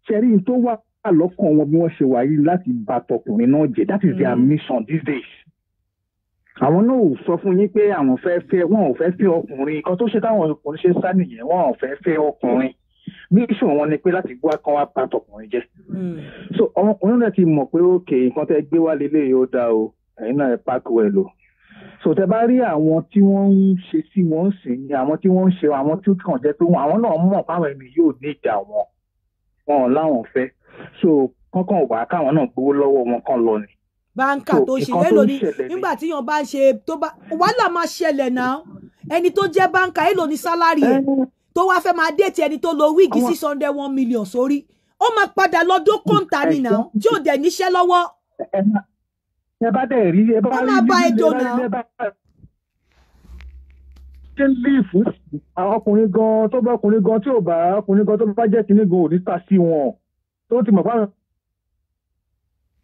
ṣe rí tó wà lọ́kàn wọn bí wọ́n ṣe wà yìí láti bà tọkùnrin náà jẹ́. That is their mission these days. Àwọn náà ò sọ fún yín pé àwọn fẹ́ fẹ́, wọn ò fẹ́ fẹ́ ọkùnrin. Nǹkan tó ṣe táwọn ọkùnrin ṣe sá nìyẹn, wọn ò fẹ́ fẹ́ ọkùnrin. Mission wọn ni pé láti gbọ́ kan wá bà tọkùnrin jẹ́. So ọmọkùnrin náà ti mọ̀ pé òkè nǹkan tẹ́ gbé wá lélẹ̀ yóò dáa o, ẹ̀yin náà ẹ páàkì wẹ̀ lò. So tẹ́ bá rí àwọn tí wọ́n ń ṣe sí wọn ń sìn ní àwọn tí wọ́n ń ṣe, àwọn tí ó kàn jẹ́ pé àwọn náà mọ̀ páwọn ẹni yóò ní ìjà wọn, wọn ò láwọn fẹ́. So kọ́kàn wà káwọn náà gbowó lọ́wọ́ wọn kàn lọ ni. Báńkà tó ṣe èlò ni nígbà tí yàn bá ń ṣe tó bá wàhálà máa ṣẹlẹ̀ náà. Ẹni tó jẹ́ báńkà èlò ní sálárì ẹ̀ tó wá fẹ́ máa déètì ẹni tó lo wíìgì 601 million sórí, ó máa padà lọ dó kọ́ńtà ni náà tí ò dẹ̀ níṣẹ́ lọ́wọ́. Ẹ bá dẹ̀ rí, ẹ bá rí, ó máa bá ẹjọ́ náà. Ṣé líìfù ọkùnrin gan tó bá ọkùnrin gan tí ò bá ọkùnrin gan tó bá jẹ́ kínní gan ò ní ta sí wọn tó ti mọ̀ pé àwọn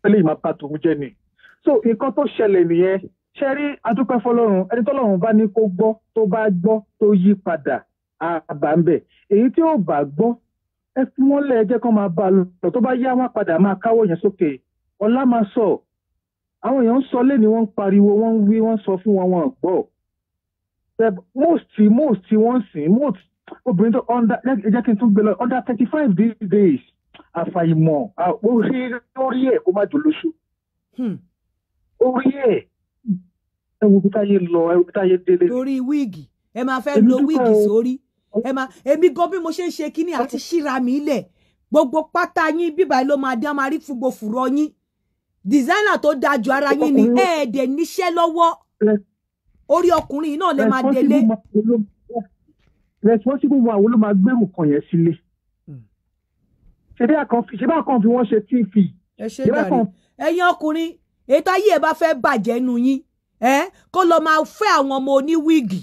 eléyìí máa bá tòun jẹ́ ni. So nǹkan tó ṣẹlẹ̀ nìyẹn. Ṣe rí, adúpẹ́ fọlọ́run, ẹni tọ́lọ́run bá ní kó gbọ́, tó bá gbọ́ tó yí padà àbá ń bẹ̀. Èyí tí ò bá gbọ́ ẹ fún wọn lẹ̀, ẹ jẹ́ kán máa bá a lọ. Tó bá yá wọn padà máa káwọ́ yẹn sókè. Ọlá máa sọ, àwọn èèyàn ń sọ lé ní, wọ́n ń pariwo, wọ́n ń wí, wọ́n ń sọ fún wọn, wọn gbọ́. Most wọ́n sìn most obìnrin tó under, ẹ jẹ́ kí n tún gbé lọ under 35 these days, àfàìmọ̀ orí ẹ̀ kó má jò lóṣù. Orí ẹ̀ ẹ wo bí táyé lọ, ẹ wo bí táyé délé. Torí wíìgì ẹ máa fẹ́ lo wíìgì sórí ẹ máa, èmi gan bí mo ṣe ń ṣe kíní àti ṣíra mi lẹ̀, gbogbo pátá yín bíbá ló máa dé, máa rí fúgbò fùrọ̀ yín. Designer tó dáa ju ara yín ni ẹ̀ẹ́dẹ̀ níṣẹ́ lọ́wọ́. Orí ọkùnrin náà lè máa délé. Responsible one wo ló máa gbèrú kan yẹn sílé? Ṣé bá kan fi wọ́n ṣe tv. Ẹ ṣe dàrí ẹ̀yin ọkùnrin, ètò ayé ẹ bá fẹ́ bàjẹ́ nu yín, kó lọ máa fẹ́ àwọn ọmọ oníwíìgì.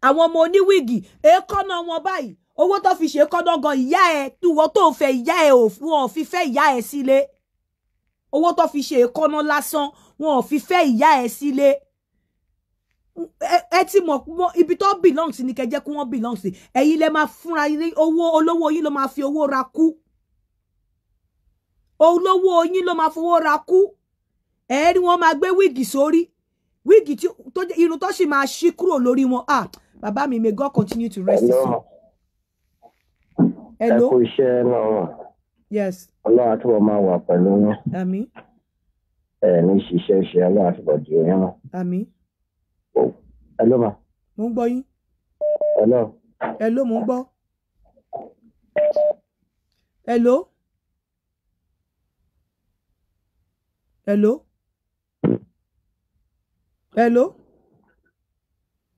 Àwọn ọmọ oníwíìgì èékánná wọn báyìí, owó tó fi ṣe kọ́nà gan, ìyá ẹ ìwọ tó fẹ́ ìyá ẹ wọn ò fi fẹ́ ìyá ẹ sílé. Owó tó fi ṣe èékánná lásán wọn ò fi fẹ́ ìyá ẹ sílé. Ẹ ti mọ̀ ibi tó belong sí ni kẹ́ jẹ́ kí wọ́n belong sí. Ẹ̀yin lẹ máa fúnra owó, olówó yín ló máa fi owó ra kú. Olówó yín ló máa fowó ra kú. Ẹ rí wọn máa gbé wíìgì sórí, wíìgì tó irun tó sì máa ṣí kúrò lórí wọn. Ah bàbá mi, may God continue to rest his soul. Ẹ kú iṣẹ́ náà. Yes. Ọlọ́run àtúbọ̀ máa wà pẹ̀lú yín. Àmín. Ẹ ní ṣiṣẹ́ ṣe, Ọlọ́run àtúbọ̀ di oyún náà. Àmín. Hello ma. Mo ń gbọ́ yín. Hello. Hello, mo ń gbọ́. Hello. Hello. Hello.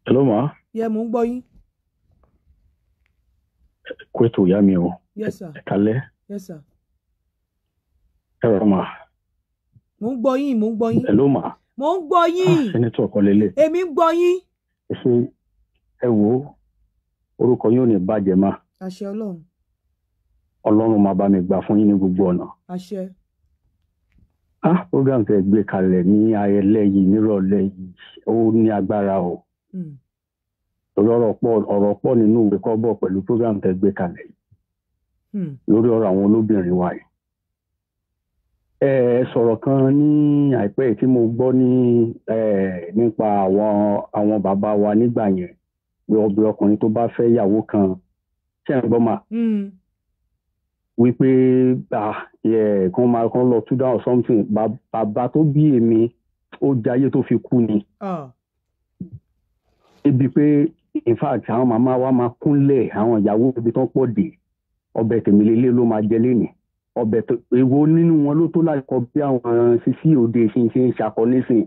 Hello ma. Yeah, mo ń gbọ́ yín. Kó ètò ìyá mi o. Yes sir. Ẹ kálẹ́. Yes sir. Ẹ rọ ma. Mo ń gbọ́ yín, mo ń gbọ́ yín. Hello ma. Mo ń gbọ́ yín. Ṣé network lélẹ̀? Èmi ń gbọ́ yín. Ṣé ẹ wo, orúkọ yóò ní bàjẹ́ ma. Àṣẹ Ọlọ́run. Ọlọ́run máa bá mi gbà fún yín ní gbogbo ọ̀nà. Àṣẹ. Ah, program tẹ́ gbé kalẹ̀ ní ayẹlẹ́ yìí nírọ̀lẹ́ yìí, ó ní agbára o. Torí ọ̀rọ̀ pọ̀ nínú ìwé kọ́bọ̀ pẹ̀lú program tẹ́ gbé kalẹ̀ yìí. Lórí ọ̀rọ̀ àwọn olóbìnrin wa yìí. Ẹ sọ̀rọ̀ kan ní àìpẹ́ tí mo gbọ́ ní nípa àwọn bàbá wa nígbà yẹn, pé ọbẹ̀ ọkùnrin tó bá fẹ́ ìyàwó kan, ṣé ń gbọ́ mà? Wípé kàn máa kàn lọ two down or something. Bàbá tó bí èmi ó jayé tó fi kú ni. Débi pé in fact àwọn màmá wa máa kúnlẹ̀ àwọn ìyàwó ibi tán pọ̀ dé, ọbẹ̀ tèmílélé ló máa jẹ lénìí. Ọbẹ̀ tó èwo nínú wọn ló tó láti kọ bí àwọn sisi òde ṣe ń ṣakọ nísìn,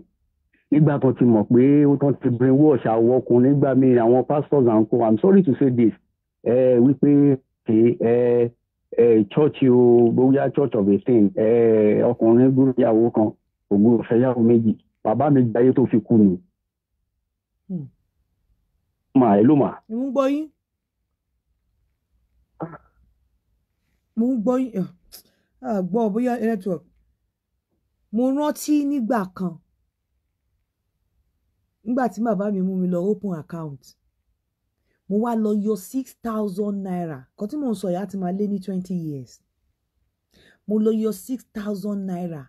nígbà tó ti mọ̀ pé ó tán ti brainwash àwọn ọkùnrin nígbà míì, àwọn pastors and co, I'm sorry to say this, wípé church o, bóyá church of a thing, ọkùnrin gbúrò ìyàwó kan, ògbúrò fẹ́yàwó méjì. Bàbá mi gbáyé tó fi kú ni. Mà ẹ ló mà. Mo ń gbọ́ yín. Mo ń gbọ́ yín. Gbọ́ bóyá network. Mo rántí nígbà kan Nígbà tí bàbá mi mú mi lọ open account, mo wá lọ yọ ₦6,000. Kan tí mò ń sọ yìí á ti máa lé ní 20 years. Mo lọ yọ ₦6,000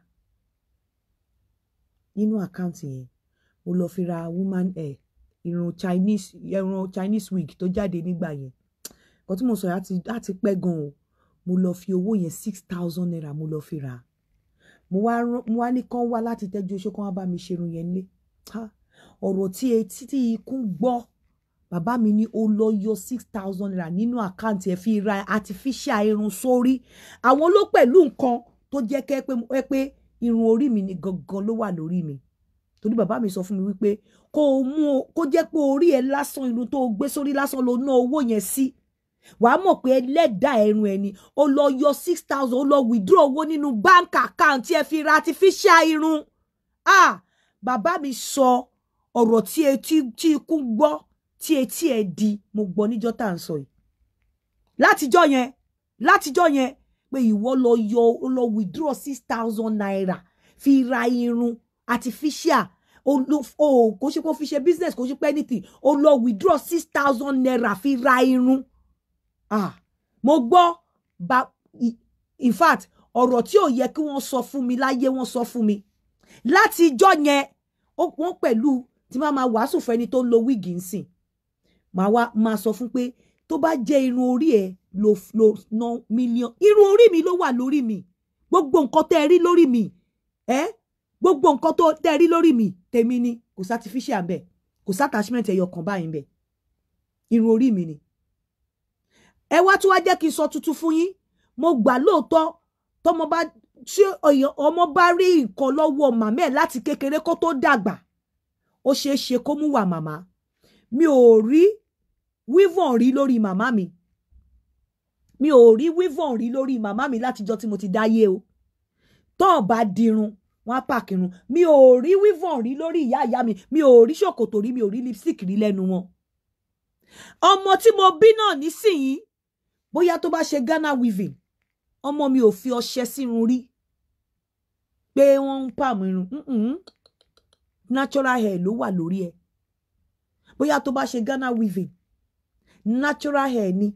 nínú account yẹn, mo lọ fi ra human hair, irun Chinese, irun Chinese wig tó jáde nígbà yẹn. Kan tí mò ń sọ yìí á ti pẹ́ gan o. Mo lọ fi owó yẹn, ₦6,000, mo lọ fi rà á. Mo wá ní kán wá láti tẹ́jú oṣó, kán wá bá mi ṣerun yẹn lé. Ọ̀rọ̀ tí etí tí ikún gbọ́, bàbá mi ní ó lọ yọ ₦6,000 nínú account ẹ̀ fi ra artificial irun sórí. Àwọn ló pẹ̀lú nǹkan tó jẹ́ kẹ́ pé irun orí mi ni gangan ló wà lórí mi, torí bàbá mi sọ fún mi wípé kó o mú kó jẹ́ pé orí ẹ lásán, irun tó o gbé sórí lásán ló ná owó yẹn sí, wàá mọ̀ pé ẹlẹ́dàá ẹrun ẹni. Ó lọ yọ 6,000, ó lọ withdraw owó nínú bank account ẹ fi ra artificial irun. Ah, bàbá mi sọ ọ̀rọ̀ tí etí tí ikú gbọ́, tí etí ẹ di. Mo gbọ́ níjọ́ tá à ń sọ yìí, látijọ́ yẹn pé ìwọ lọ yọ, ó lọ withdraw ₦6,000 fi ra irun artificial. O kò ṣe kó fi ṣe business, kò ṣe pé anything, o lọ withdraw ₦6,000 fi ra irun. Ah, mo gbọ́ ba. In fact, ọ̀rọ̀ tí ò yẹ kí wọ́n sọ fún mi láyé, wọ́n sọ fún mi láti ijọ́ yẹn. Wọ́n pẹ̀lú tí máa máa wàásù fún ẹni tó ń lo wig nsìn, màá wá máa sọ fún pé tó bá jẹ́ irun orí ẹ̀ ló ló ná mílíọ̀nù, irun orí mi ló wà lórí mi. Gbogbo nǹkan tẹ́ ẹ rí lórí mi ẹ, gbogbo nǹkan tó tẹ́ ẹ rí lórí mi, tèmi ni. Kò sí artificial bẹ́ẹ̀, kò sí attachment ẹyọ kan báyìí bẹ́ẹ̀. Irun orí mi ni. Ẹ wá tún wá jẹ́ kí n sọ tuntun fún yín. Mo gbà lóòótọ́, tọmọ bá tí ọmọ bá rí nǹkan lọ́wọ́ màmá ẹ̀ láti kékeré kó tó dàgbà, ó ṣeé ṣe kó mú wà màmá. Mi ò rí weave-on rí lórí màmá mi. Mi ò rí weave-on rí lórí màmá mi látijọ́ tí mo ti dáyé o. Tó bá dirun, wọn á pàkì irun. Mi ò rí weave-on rí lórí ìyá ìyá mi. Mi ò rí ṣòkòtò rí, mi ò rí lipstick rí lẹ́nu wọn. Ọmọ tí mo bí náà nísìnyí, bóyá tó bá ṣe Ghana weaving, ọmọ mi ò fi ọṣẹ sírun rí pé wọ́n ń pàmò irun. Natural hair ló wà lórí ẹ̀. Bóyá tó bá ṣe Ghana weaving, natural hair ni.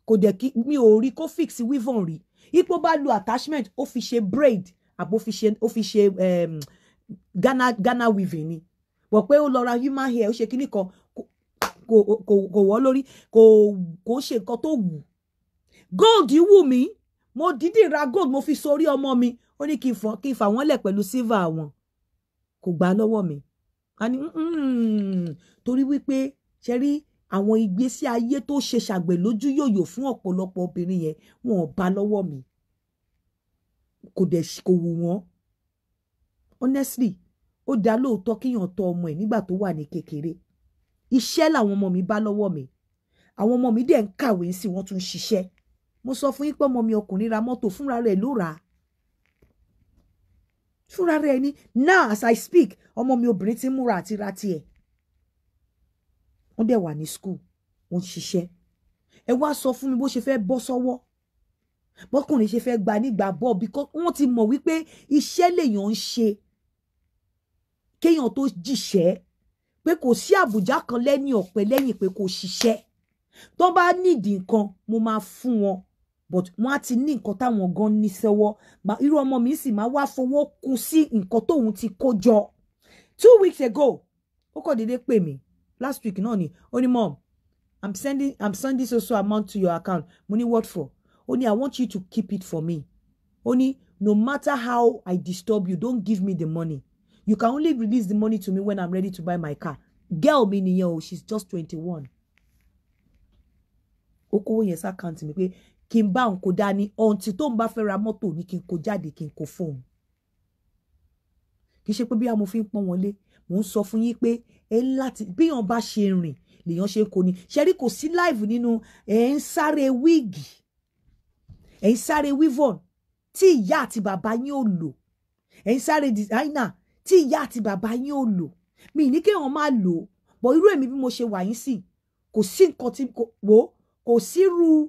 Kò dẹ̀ kí mi ò rí kó fix weave-on rí. Ipò bá lo attachment, ó fi ṣe braid àbó fi ṣe Ghana weaving ni. Wọ́n pé ó lọ ra human hair, ó ṣe kíní kan, kò wọ́ lórí, kò ṣe nǹkan tó wù. Gold wù mí, mo dídì ra gold, mo fi sórí ọmọ mi. Ó ní kí n fà wọ́n lẹ̀ pẹ̀lú silver wọn, kò gbà lọ́wọ́ mi. A ní torí wípé ṣe rí àwọn ìgbésí ayé tó ṣe ṣàgbẹ̀ lójú yòyò fún ọ̀pọ̀lọpọ̀ obìnrin yẹn, wọn ò bá lọ́wọ́ mi, kò dẹ̀ kò wù wọ́n. Honestly, ó dá lóòótọ́ kíyàn tọ́ ọmọ ẹ̀ nígbà tó wà ní kékeré. Iṣẹ́ làwọn ọmọ mi bá lọ́wọ́ mi. Àwọn ọmọ mi dẹ̀ ń kàwé sí, wọ́n tún ń ṣiṣẹ́. Mo sọ fún yín pé ọmọ mi ọkùnrin ra mọ́tò fúnra rẹ̀, ló rà á fúnra rẹ̀ ni. Now as I speak, ọmọ mi obìnrin ti ń múra àti ra tiẹ̀. Wọ́n dẹ̀ wà ní school, wọ́n ń ṣiṣẹ́. Ẹ wá sọ fún mi bó ṣe fẹ́ bọ́ sọ́wọ́, bọ́kùnrin ṣe fẹ́ gba nígbà bọ́, because wọ́n ti mọ̀ wípé iṣẹ́ lèèyàn ń ṣe kéèyàn tó jìṣẹ́, pé kò sí àbùjá kan lẹ́yìn ọ̀pẹ lẹ́yìn pé kò ṣiṣẹ́. Tó bá nídìí nǹkan, mo máa fún wọn, but wọ́n á ti ní nǹkan táwọn gan ní sẹ́wọ́. Irú ọmọ mi sì máa wá fowó kún sí nǹkan tóun ti kó jọ. 2 weeks ago, ó kàn déédéé pè mí, last week náà ni. Ó ní, "Mom, I'm sending so so amount to your account." Mo ní, "What for?" Ó ní, "I want you to keep it for me." Ó ní, "No matter how I disturb you, don't give me the money. You can only release the money to me when I'm ready to buy my car." Girl mi nìyẹn o, she's just 21. Ó kówó yẹn sí account mi pé kí n bá òun kó dání ọ̀ǹtí tó ń bá fẹ́ ra mọ́tò ní, kí n kó jáde, kí n kó fóun. Kì í ṣe pé bí mo fi ń pọ́n wọn lé. Mò ń sọ fún yín pé ẹ ń láti bíyàn bá ṣe rìn lèèyàn ṣe ń kó ni. Ṣe rí, kò sí live nínú ẹ̀ ń sáré wig, ẹ̀ ń sáré weave-on tí ìyá àti bàbá yín ò lò, ẹ̀ ń sáré designer tí ìyá àti bàbá yín ò lò. Mi ní kéèyàn máa lò ó bọ̀. Irú èmi bí mo ṣe wà yín sí, kò sí nǹkan tí wò, kò sírú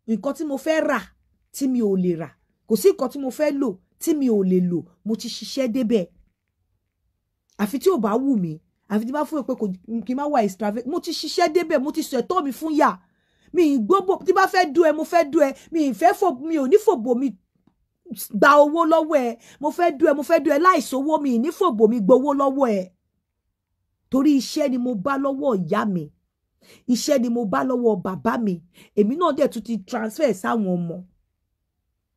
nǹkan tí mo fẹ́ rà tí mi ò lè rà, kò sí nǹkan tí mo fẹ́ lò tí mi ò lè lò. Mo ti ṣiṣẹ́ débẹ̀. Àfi tí ò bá wù mí. Àfi tí bá fún pé kí n má wà extravagant. Mo ti ṣiṣẹ́ débẹ̀, mo ti sọ ẹ̀tọ́ mi fún yà. Mi ì gbóbò tí bá fẹ́ dú ẹ, mo fẹ́ dú ẹ. Mi ì fẹ́ fò, mi ò ní fòbò mi gba owó lọ́wọ́ ẹ. Mo fẹ́ dú ẹ, mo fẹ́ dú ẹ láìsówó, mi ì ní fòbò mi gbowó lọ́wọ́ ẹ. Torí iṣẹ́ ni mo bá lọ́wọ́ ìyá mi, iṣẹ́ ni mo bá lọ́wọ́ bàbá mi. Èmi náà dẹ̀ tún ti transfer sáwọn ọmọ.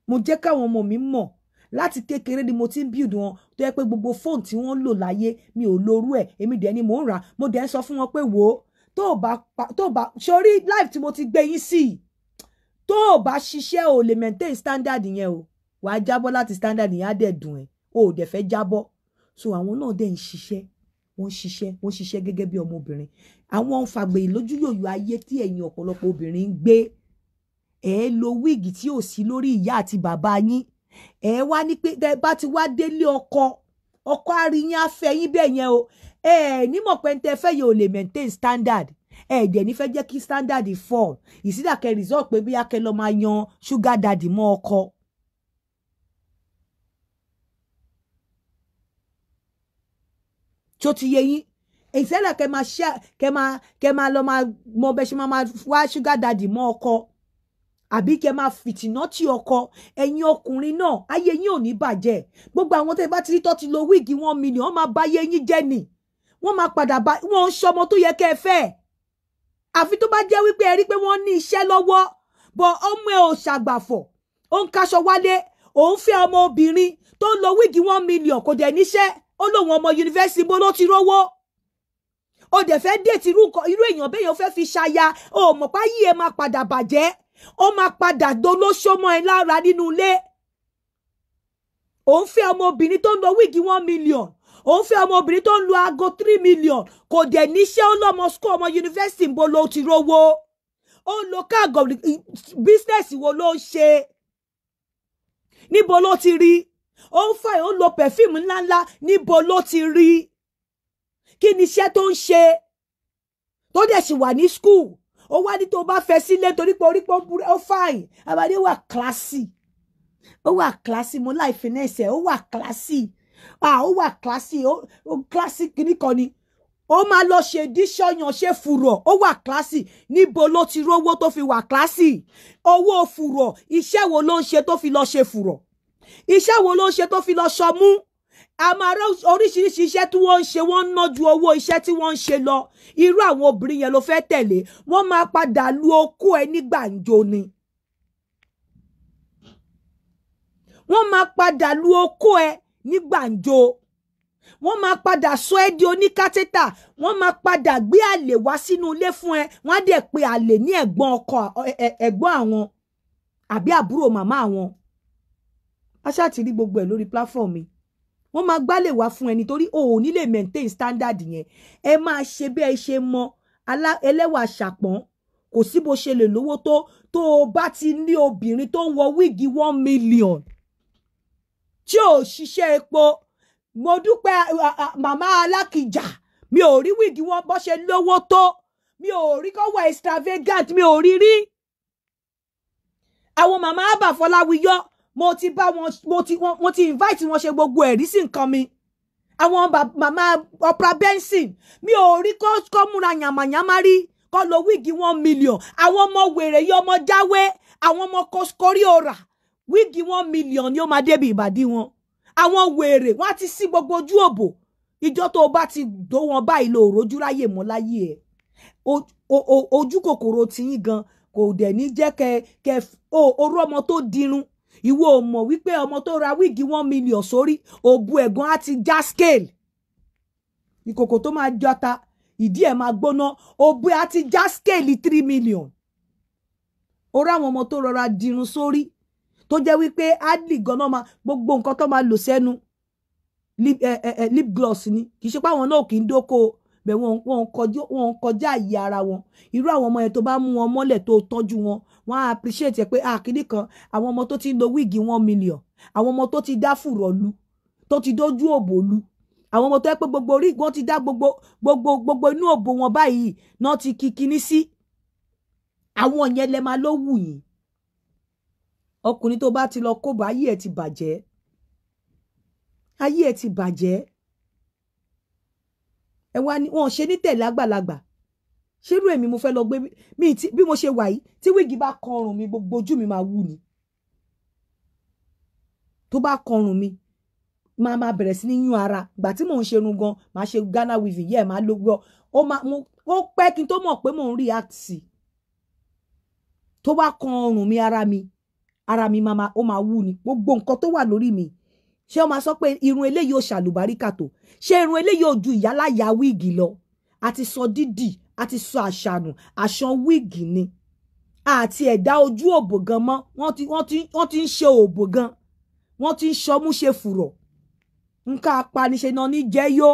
Mo jẹ́ káwọn ọmọ mi mọ̀ láti kékeré ni mo ti ń build wọn, tó yẹ pé gbogbo fóònù tí wọ́n ń lò láyé mi ò lorú ẹ̀, èmi dẹ̀ ni mò ń rà. Mo dẹ̀ ń sọ fún wọn pé wò ó, tó bá sórí life tí mo ti gbé yín sí, tó o bá ṣiṣẹ́ o lè maintain standard yẹn o, wàá jábọ́ láti standard yẹn, á dẹ̀ dùn ẹ́, o ò dẹ̀ fẹ́ jábọ́. So àwọn náà dẹ̀ ń ṣiṣẹ́, wọ́n ṣiṣẹ́, wọ́n ṣiṣẹ́ gẹ́gẹ́ bí ọmọbìnrin. Àwọn fàgbè lójú yòyò ayé tí ẹ̀yin ọ̀pọ̀lọpọ̀ obìnrin ń gbé, ẹ̀ lo wíìgì tí ò sí lórí ìyá àti bàbá yín. Ẹ wá ní pé tẹ bá ti wá délé ọkọ, ọkọ àríyìn afẹ́ yín bẹ́ẹ̀ yẹn o. Ẹ nímọ̀ pé tẹ fẹ́ yẹn ò lè maintain standard. Ẹ dẹ̀ ní fẹ́ jẹ́ kí standard fall. Ìsídàkẹ́ result pé bí akẹ́ lọ máa yan sugar daddy mọ́ ọkọ. Tó ti yé yín, ìsẹ́lẹ̀ kẹ máa ṣe, kẹ máa lọ máa mọ bẹ ṣe máa wá sugar daddy mọ́ ọkọ, àbí kẹ máa fìtìná tí ọkọ. Ẹ̀yin ọkùnrin náà, ayé yín ò ní bàjẹ́. Gbogbo àwọn tẹ́ bá ti rí tó ti lo wíìgì 1 million, wọ́n máa bá ayé yín jẹ́ ni. Wọ́n máa padà bá wọ́n ń ṣọmọ tó yẹ kẹ́ ẹ fẹ́. Àfi tó bá jẹ́ wípé ẹ rí pé wọ́n ní iṣẹ́ lọ́wọ́, bọ̀ ọmọ ẹ ò ṣàgbàfọ̀, ó ń kaṣọ wálé, òun fẹ́ ọmọ obìnrin tó ń lo wíìgì 1 million, kò dẹ̀ níṣẹ́, ó lóun ọmọ yunifásitì, bó ló ti rówó. Ó dẹ̀ fẹ́ déètì irú èèyàn bẹ́ẹ̀ yẹn, ó fẹ́ fi ṣaya. Ó mọ̀ pé ayé ẹ máa padà bàjẹ́, ó máa padà dolóṣó mọ́ ẹ lára nínú ilé. Òun fẹ́ ọmọbìnrin tó ń lo wíìgì 1 million, òun fẹ́ ọmọbìnrin tó ń lo aago 3 million, kò dẹ̀ níṣẹ́, ó lọ́mọ school, ọmọ yunifásitì, ń bo ló ti rówó. Ó lo káàgọ̀ bísínẹ́sì wo ló ń ṣe, níbo ló ti rí? Ó ń fà, ó ń lo perfume ńláńlá, níbo ló ti rí? Kí ni iṣẹ́ tó ń ṣe tó dẹ̀ sì wà ní school? Ó wá ní tó bá fẹ́ sílé torí pé orí pé ó fine, àbádé wà classy, ó wà classy, mo láì finesse, ó wà classy, ó wà classy, ó classy kìíní kan ni. Ó máa lọ ṣe díṣọyàn, ṣe fùrọ̀, ó wà classy. Níbo ló ti rówó tó fi wà classy? Owó fùrọ̀, iṣẹ́ wo ló ń ṣe tó fi lọ ṣe fùrọ̀? Iṣẹ́ wo ló ń ṣe tó fi lọ ṣọmú? A máa rọ oríṣiríṣi iṣẹ́ tí wọ́n ń ṣe, wọ́n ń ná ju owó iṣẹ́ tí wọ́n ń ṣe lọ. Irú àwọn obìnrin yẹn ló fẹ́ tẹ̀lé, wọ́n máa padà lu okó ẹ ní gbàǹjo ni. Wọ́n máa padà lu okó ẹ ní gbàǹjo. Wọ́n máa padà sọ ẹ́ di oníkátẹ́tà. Wọ́n máa padà gbé àlè wá sínú ilé fún ẹ. Wọ́n á dẹ̀ pe àlè ní ẹ̀gbọ́n ọkọ, ẹ̀gbọ́n àwọn àbí àbúrò màmá àwọn. A ṣáà ti rí gbogbo ẹ̀ lórí platform mi. Wọ́n máa gbálẹ̀ wá fún ẹ nítorí o ò ní lè maintain standard yẹn. Ẹ máa ṣe bí ẹ ṣe mọ ẹlẹ́wà ṣàpọ́n. Kò sí bó ṣe lè lówó tó o bá ti ní obìnrin tó ń wọ wíìgì 1 million tí ò ṣiṣẹ́ epo. Mo dúpẹ́ màmá alákìjà, mi ò rí wíìgì wọn bó ṣe lówó tó, mi ò rí kó wà extravagant, mi ò rí rí. Àwọn màmá Àbàfọláwíyọ, mo ti bá wọn, mo ti invite wọn ṣe gbogbo ẹ̀rí sí nǹkan mi. Àwọn màmá Oprah Benson, mi ò rí kó múra yàmàyàmá rí, kó lo wíìgì 1 million. Àwọn ọmọ wèrè yìí, ọmọ jáwé, àwọn ọmọ kórí ọ̀rà, wíìgì 1 million ni ó máa débi ìbàdí wọn. Àwọn wèrè wọn á ti sí gbogbo ojú òbò. Ìjọ tó o bá ti dó wọn báyìí lo òrojú ráyè mọ́ láyé ẹ̀. Ojú kòkòrò tiyín gan kò dẹ̀ ní jẹ́ kẹ orú ọmọ tó dirun. Ìwọ ò mọ̀ wípé ọmọ tó ra wíìgì 1 million sórí òbu ẹ̀gàn á ti já scale. Ìkòkò tó máa jọta ìdí ẹ̀ máa gbóná, òbu á ti já scale 3 million. Orú àwọn ọmọ tó rọra dirun sórí tó jẹ́ wípé adley ganan máa gbogbo nǹkan tó máa lò sẹ́nu lip gloss ni. Kì í ṣe pé àwọn náà kì í dóko bẹ̀, wọ́n kọjá àyè ara wọn. Irú àwọn ọmọ yẹn tó bá mú wọn mọ́lẹ̀ tó tọ́jú wọn, wọ́n á appreciate ẹ pé kíní kan. Àwọn ọmọ tó ti ń lo wíìgì 1 million, àwọn ọmọ tó ti dá fùrọ̀ lu, tó ti dójú òbò lu, àwọn ọmọ tó yẹ pé gbogbo orí wọn ti dá gbogbo gbogbo gbogbo inú òbò wọn báyìí náà ti kíkiní sí. Àwọn yẹn lẹ máa ló wù yín. Ọkùnrin tó bá ti lọ kóbá, ayé ẹ ti bàjẹ́, ayé ẹ ti bàjẹ́. Ẹ wá ní wọn ṣe ní tẹ̀lé àgbàlagbà. Ṣerú èmi mo fẹ́ lọ gbé mi bí mo ṣe wà yìí, tí wíìgì bá kọrùn mi, gbogbo ojú mi máa wú ni. Tó bá kọrùn mi, máa máa bẹ̀rẹ̀ sí ní yún ara. Ìgbà tí mò ń ṣerun gan, máa ṣe Ghana weaving, yẹ́ máa lo gbọ́. Ó pẹ́ kí n tó mọ̀ pé mò ń react sí. Tó bá kan ọrùn mi, ara mi máa ó máa wú ni. Gbogbo nǹkan tó wà lórí mi. Ṣé o máa sọ pé irun eléyìí ò ṣàlùbáríkà tó? Ṣé irun eléyìí ò ju ìyáláyà wíìgì lọ? Àti sọ dídì, àti sọ àṣànù, àṣàn wíìgì ni. Àti ẹ̀dá ojú òbò gan mọ́. Wọ́n ti ń ṣe òbò gan. Wọ́n ti ń ṣọmú ṣe fùrọ̀. Nǹkan apaniṣe náà ní jẹ́ yó.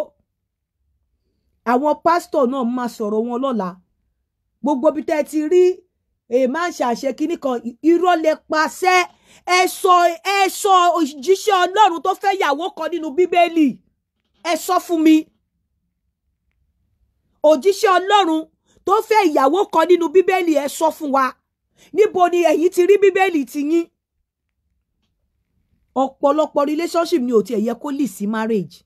Àwọn pásítọ̀ náà máa sọ̀rọ̀ wọn lọ́la. Gbogbo ibi tẹ́ ẹ ti rí èèmá ń ṣàṣẹ kínní kan, irọ́ lè paṣẹ. Ẹ sọ òjíṣẹ́ Ọlọ́run tó fẹ́ yàwó kan nínú Bíbélì. Ẹ sọ fún mi. Òjíṣẹ́ Ọlọ́run tó fẹ́ ìyàwó kan nínú Bíbélì, ẹ sọ fún wa. Níbo ni ẹ̀yin ti rí Bíbélì ti yín? Ọ̀pọ̀lọpọ̀ relationship ni ò tiẹ̀ yẹ kó lì sí marriage,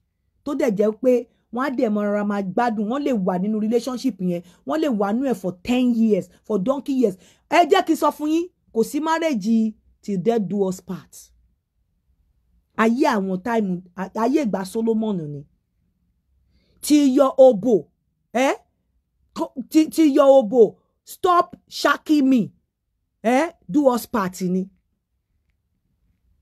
tó dẹ̀ jẹ́ pé wọ́n á dẹ̀ mọ ara máa gbádùn. Wọ́n lè wà nínú relationship yẹn, wọ́n lè wà nínú ẹ̀ for 10 years, for donkey years. Ẹ jẹ́ kí n sọ fún yín, kò sí marriage till death do us part. Ayé àwọn táìmù, ayé ìgbà Solomon ni. Ti yọ òbò, ti yọ òbò, stop shacking me, do us part ni.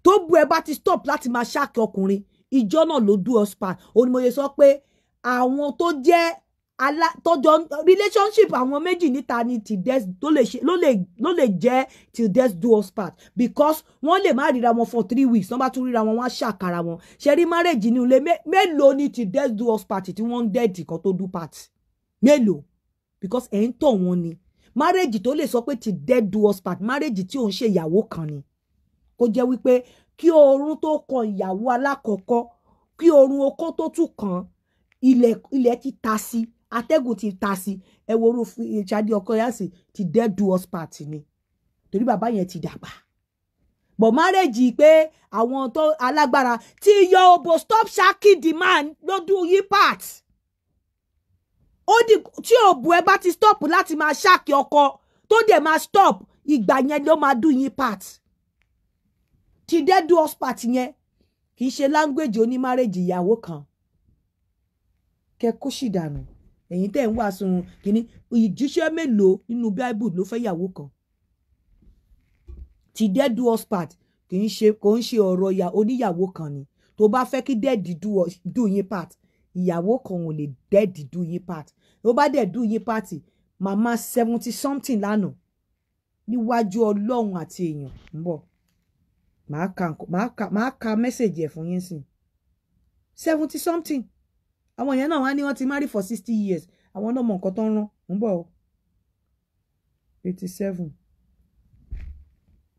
Tó bu ẹ bá ti stop láti máa ṣáàkì ọkùnrin, ìjọ náà ló do us part. Ó ní mo ṣe sọ pé àwọn tó jẹ́ tọjọ relationship àwọn méjì níta ni till death ló lè jẹ́ till death do us part, because wọ́n lè má ríra wọn for 3 weeks, wọ́n bá tún ríra wọn, wọ́n á ṣàkàrà wọn. Ṣe rí marriage ní ilé mélòó ni till death do us part tí wọ́n ń dẹ́ẹ̀dì kan tó do part mélòó? Because ẹ̀ ń tọ̀ wọ́n ni. Marriage tó lè sọ pé till death do us part, marriage tí ò ń ṣe ìyàwó kan ni. Kó jẹ́ wípé kí oorun tó kan ìyàwó alákọ̀ọ́kọ́, kí oorun okó tó tún kàn, ilẹ̀ ti ta sí, atẹ́gùn ti ta sí. Ẹ wo orú Ṣadé Ọkọyàsí, ti death do us part ni, torí bàbá yẹn ti dàgbà. But marriage pé àwọn tó alágbára tí yọ òbò stop shacking the man ló do yí part. Ó di tí òbò ẹ bá ti stop láti máa ṣáàkì ọkọ, tó dẹ̀ máa stop, ìgbà yẹn ló máa do yín part. Ti death do us part yẹn kì í ṣe language oní marriage ìyàwó kan. Kẹ kó sì dànù. Ẹ̀yin tẹ́ ń wàásù kínní, ìjíṣẹ́ mélòó nínú Bible ló fẹ́ ìyàwó kan? Ti death do us part kì í ṣe, kò ń ṣe ọ̀rọ̀ oníyàwó kan ni. Tó bá fẹ́ kí death do yín part, ìyàwó kan ò lè death do yín part. Tó bá dẹ̀ do yín part, màmá 70 something lánàá níwájú Ọlọ́run àti èèyàn ń bọ̀. Màá ka mẹ́sẹ̀jì ẹ̀ fún yín sìn. 70 something. Àwọn èèyàn náà wá ní wọ́n ti marry for 60 years. Àwọn náà mọ nǹkan tó ń rán. Ń bọ̀ o. 87.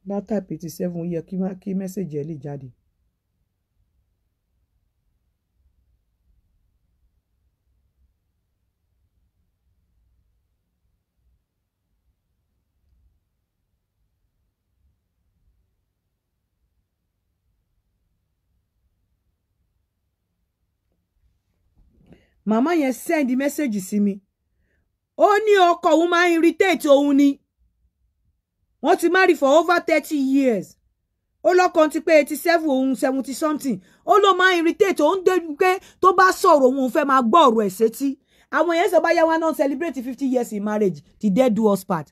Bá type 87, ó yẹ kí mẹ́sẹ̀jì ẹ̀ lè jáde. Màmá yẹn send message sí mi. Ó ní ọkọ òun máa ń irritate òun ni. Wọ́n ti marry for over 30 years. Ó lọ́kàn ti pé 87, òun 70 something. Ó ló máa ń irritate òun dé pé tó bá sọ̀rọ̀ òun fẹ́ máa gbọ́ ọ̀rọ̀ ẹ̀ sétí. Àwọn yẹn sọ bá yá wa náà celebrate 50 years in marriage, till death do us part.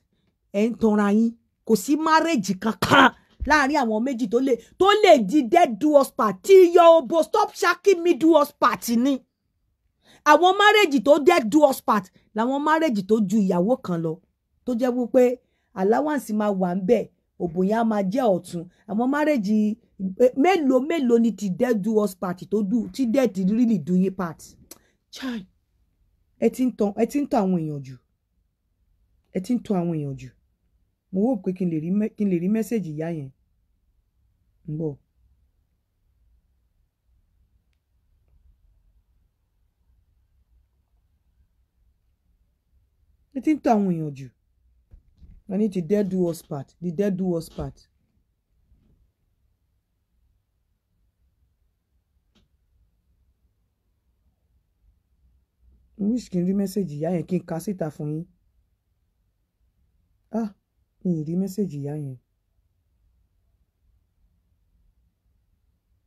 Ẹ̀ ń tanra yín. Kò sí marriage kankan láàárín àwọn méjì tó lè di death do us part. Tí yọ òbò stop shacking me do us part ni. Àwọn márèjì tó death do us part làwọn márèjì tó ju ìyàwó kan lọ, tó jẹ́ wípé allowance máa wà ń bẹ̀, òbò yẹn á máa jẹ́ ọ̀tún. Àwọn márèjì mélòó mélòó ni ti death do us part tó do tí death really do yín part. Chai, ẹ ti ń tàn àwọn èèyàn jù. Ẹ ti ń tàn àwọn èèyàn jù. Mo hope pé kí n lè rí mẹ́sẹ̀jì ìyá yẹn. Ń bọ̀. Ẹ ti ń tàn àwọn èèyàn jù. Wọ́n ní ti death do us part, the death do us part. Mo wish kí n rí message ìyá yẹn kí n kà síta fún yín. Ah, mi ì rí message ìyá yẹn.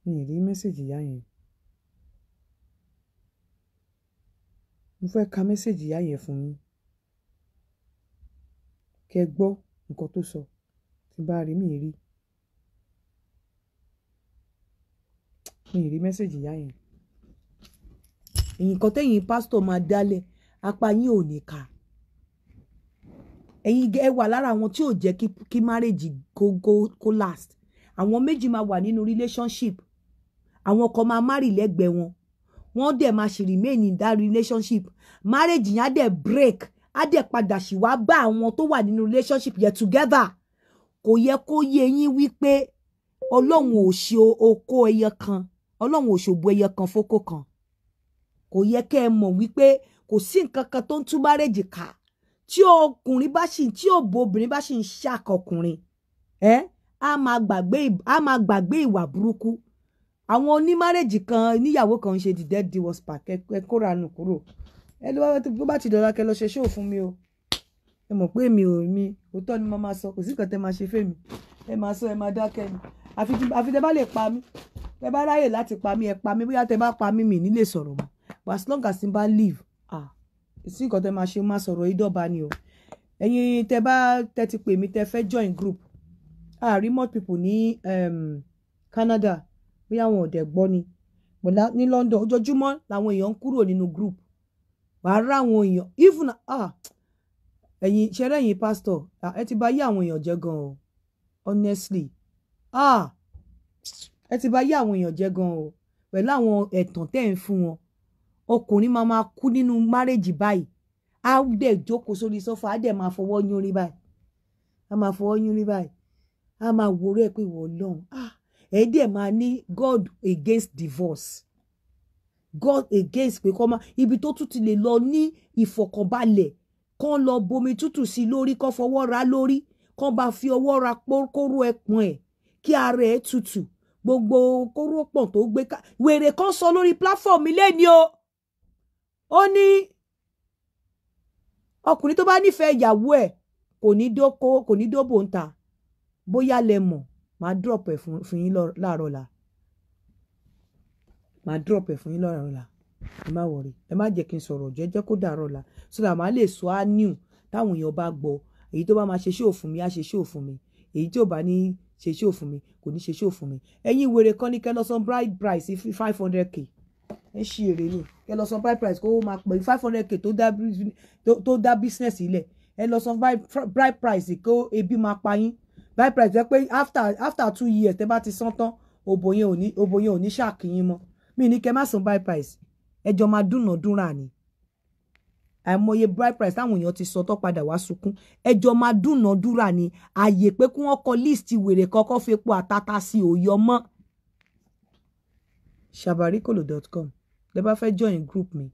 Mi ì rí message ìyá yẹn. Mo fẹ́ ka message ìyá yẹn fún yín. Kẹ́ gbọ́ nǹkan tó sọ. Tí bá rí, mi ì rí. Mi ì rí message ìyá yẹn. Nǹkan tẹ́yìn pásítọ̀ máa dálẹ̀, apá yín ò ní ká. Ẹ̀yin ẹ wà lára àwọn tí ò jẹ́ kí marriage kó last. Àwọn méjì máa wà nínú relationship. Àwọn kan máa marry lẹ́gbẹ̀ẹ́ wọn. Wọ́n dẹ̀ máa ṣì remain in that relationship. Marriage yẹn á dẹ̀ break. Á dẹ̀ padà ṣì wá bá àwọn tó wà nínú relationship yẹn together. Kò yẹ kó yé yín wípé Ọlọ́run ò ṣe okó ẹyẹ kan. Ọlọ́run ò ṣòbò ẹyẹ kan fókó kan. Kò yẹ kẹ́ ẹ mọ̀ wípé kò sí nǹkan kan tó ń tú marriage ká. Tí ọkùnrin bá ṣì, tí òbò obìnrin bá ṣì ń ṣàkọkùnrin, á máa gbàgbé ìwà burúkú. Àwọn onímárèjì kan níyàwó kan ń ṣe the dead divorce park. Ẹ kóra nù kúrò. Ẹ ló bá ti dọ̀la kẹ́ lọ ṣe ṣóò fún mi o. Ẹ mọ̀ pé mi ò mi òótọ́ ni mo máa sọ, kò sí nǹkan tẹ́ máa ṣe fẹ́mi. Ẹ máa sọ, ẹ máa dákẹ́ mi. Àfi tẹ́ bá lè pa mí. Tẹ́ bá ráyè láti pa mí, ẹ pa mí. Bóyá tẹ́ bá pa mí, mi ní lè sọ̀rọ̀ mọ́. But as long as n bá live, ah, sí nǹkan tẹ́ máa ṣe, máa sọ̀rọ̀ ìdọ́ba ni o. Ẹ̀yin tẹ́ bá tẹ́ ti pè mí, tẹ́ fẹ́ join group. Ah, remote people ní Canada, bóyá àwọn ọ̀dẹ̀ gbọ́ ni. But ní London, ojoojúmọ́ làwọn èèyàn ń kúrò nínú group. Wàá rá àwọn èèyàn, even ah, ẹ̀yin ṣẹlẹ̀, ẹ̀yin pastor, ẹ ti bà yé àwọn èèyàn jẹ́ gan o. Honestly, ah, ẹ ti bà yé àwọn èèyàn jẹ́ gan o. Pẹ̀lú àwọn ẹ̀tàn tẹ́ ń fún wọn. Ọkùnrin máa máa kú nínú marriage báyìí. Á dẹ̀ jókòó sórí sọ́fà, á dẹ̀ máa fọwọ́ yún rí báyìí. Á máa fọwọ́ yún rí báyìí. Á máa wòró ẹ̀ pé ìwọ Ọlọ́run. Ah, ẹ dẹ̀ máa ní God against divorce. God against pé kọ́ máa ibi tó tún ti lè lọ ní ìfọ̀kànbalẹ̀, kán lọ bomi tútù sí lórí, kán fọwọ́ ra lórí, kán bá fi ọwọ́ ra kóró ẹpọ̀n ẹ̀ kí ara ẹ̀ tutù. Gbogbo kóró pọ̀n tó gbé ká wèrè kan sọ lórí platform mi lẹ́ni o. Ó ní ọkùnrin tó bá nífẹ̀ẹ́ ìyàwó ẹ̀ kò ní dóko, kò ní dóbò ń ta. Bóyá lẹ mọ̀, màá drop ẹ̀ fún yín láàárọ̀ ọ̀la. Màá drop ẹ̀ fún yín láàárọ̀ ọ̀la. Ẹ má worry, ẹ má jẹ́ kí n sọ̀rọ̀ jẹ́, jẹ́ kó dàárọ̀ ọ̀la. So that màá lè sọ á new táwọn èèyàn bá gbọ́. Èyí tó bá máa ṣe show fún mi, á ṣe show fún mi. Èyí tí ò bá ní ṣe show fún mi, kò ní ṣe show fún mi. Ẹ̀yin wèrè kan ní kẹ́ lọ san bride price 500k. Ẹ ṣí èrè ni. Kẹ́ lọ san bride price kó máa pè 500k tó dá business sílẹ̀. Ẹ lọ san bride price kó ebi máa pa yín. Bride price jẹ́ pé after 2 years tẹ́ bá ti san tán, òbò yẹn ò ní ṣàkíyín mọ́. Mi ní kẹ́ má san bride price. Ẹ jọ máa dúnàádúrà ni. Àìmọye bride price táwọn èèyàn ti sọ tó padà wá sunkún. Ẹ jọ máa dúnàádúrà ni. Àyè pé kí wọ́n kọ list wèrè kọ́kọ́ fepo àtàtà sí òyọ mọ́. Shabarikolo.com. Tẹ́ bá fẹ́ join group mi,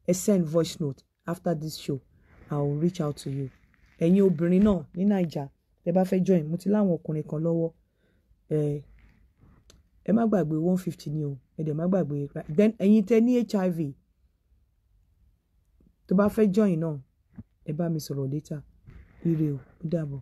ẹ send voice note after this show. I will reach out to you. Ẹ̀yin obìnrin náà ní Naija, tẹ́ bá fẹ́ join, mo ti láwọn ọkùnrin kan lọ́wọ́. Ẹ má gbàgbé 150 ni o. Ẹ dẹ̀ má gbàgbé. Then ẹ̀yin tẹ́ ní HIV, tó bá fẹ́ join náà, ẹ bá mi sọ̀rọ̀ later. Ire o, ó dàbọ̀.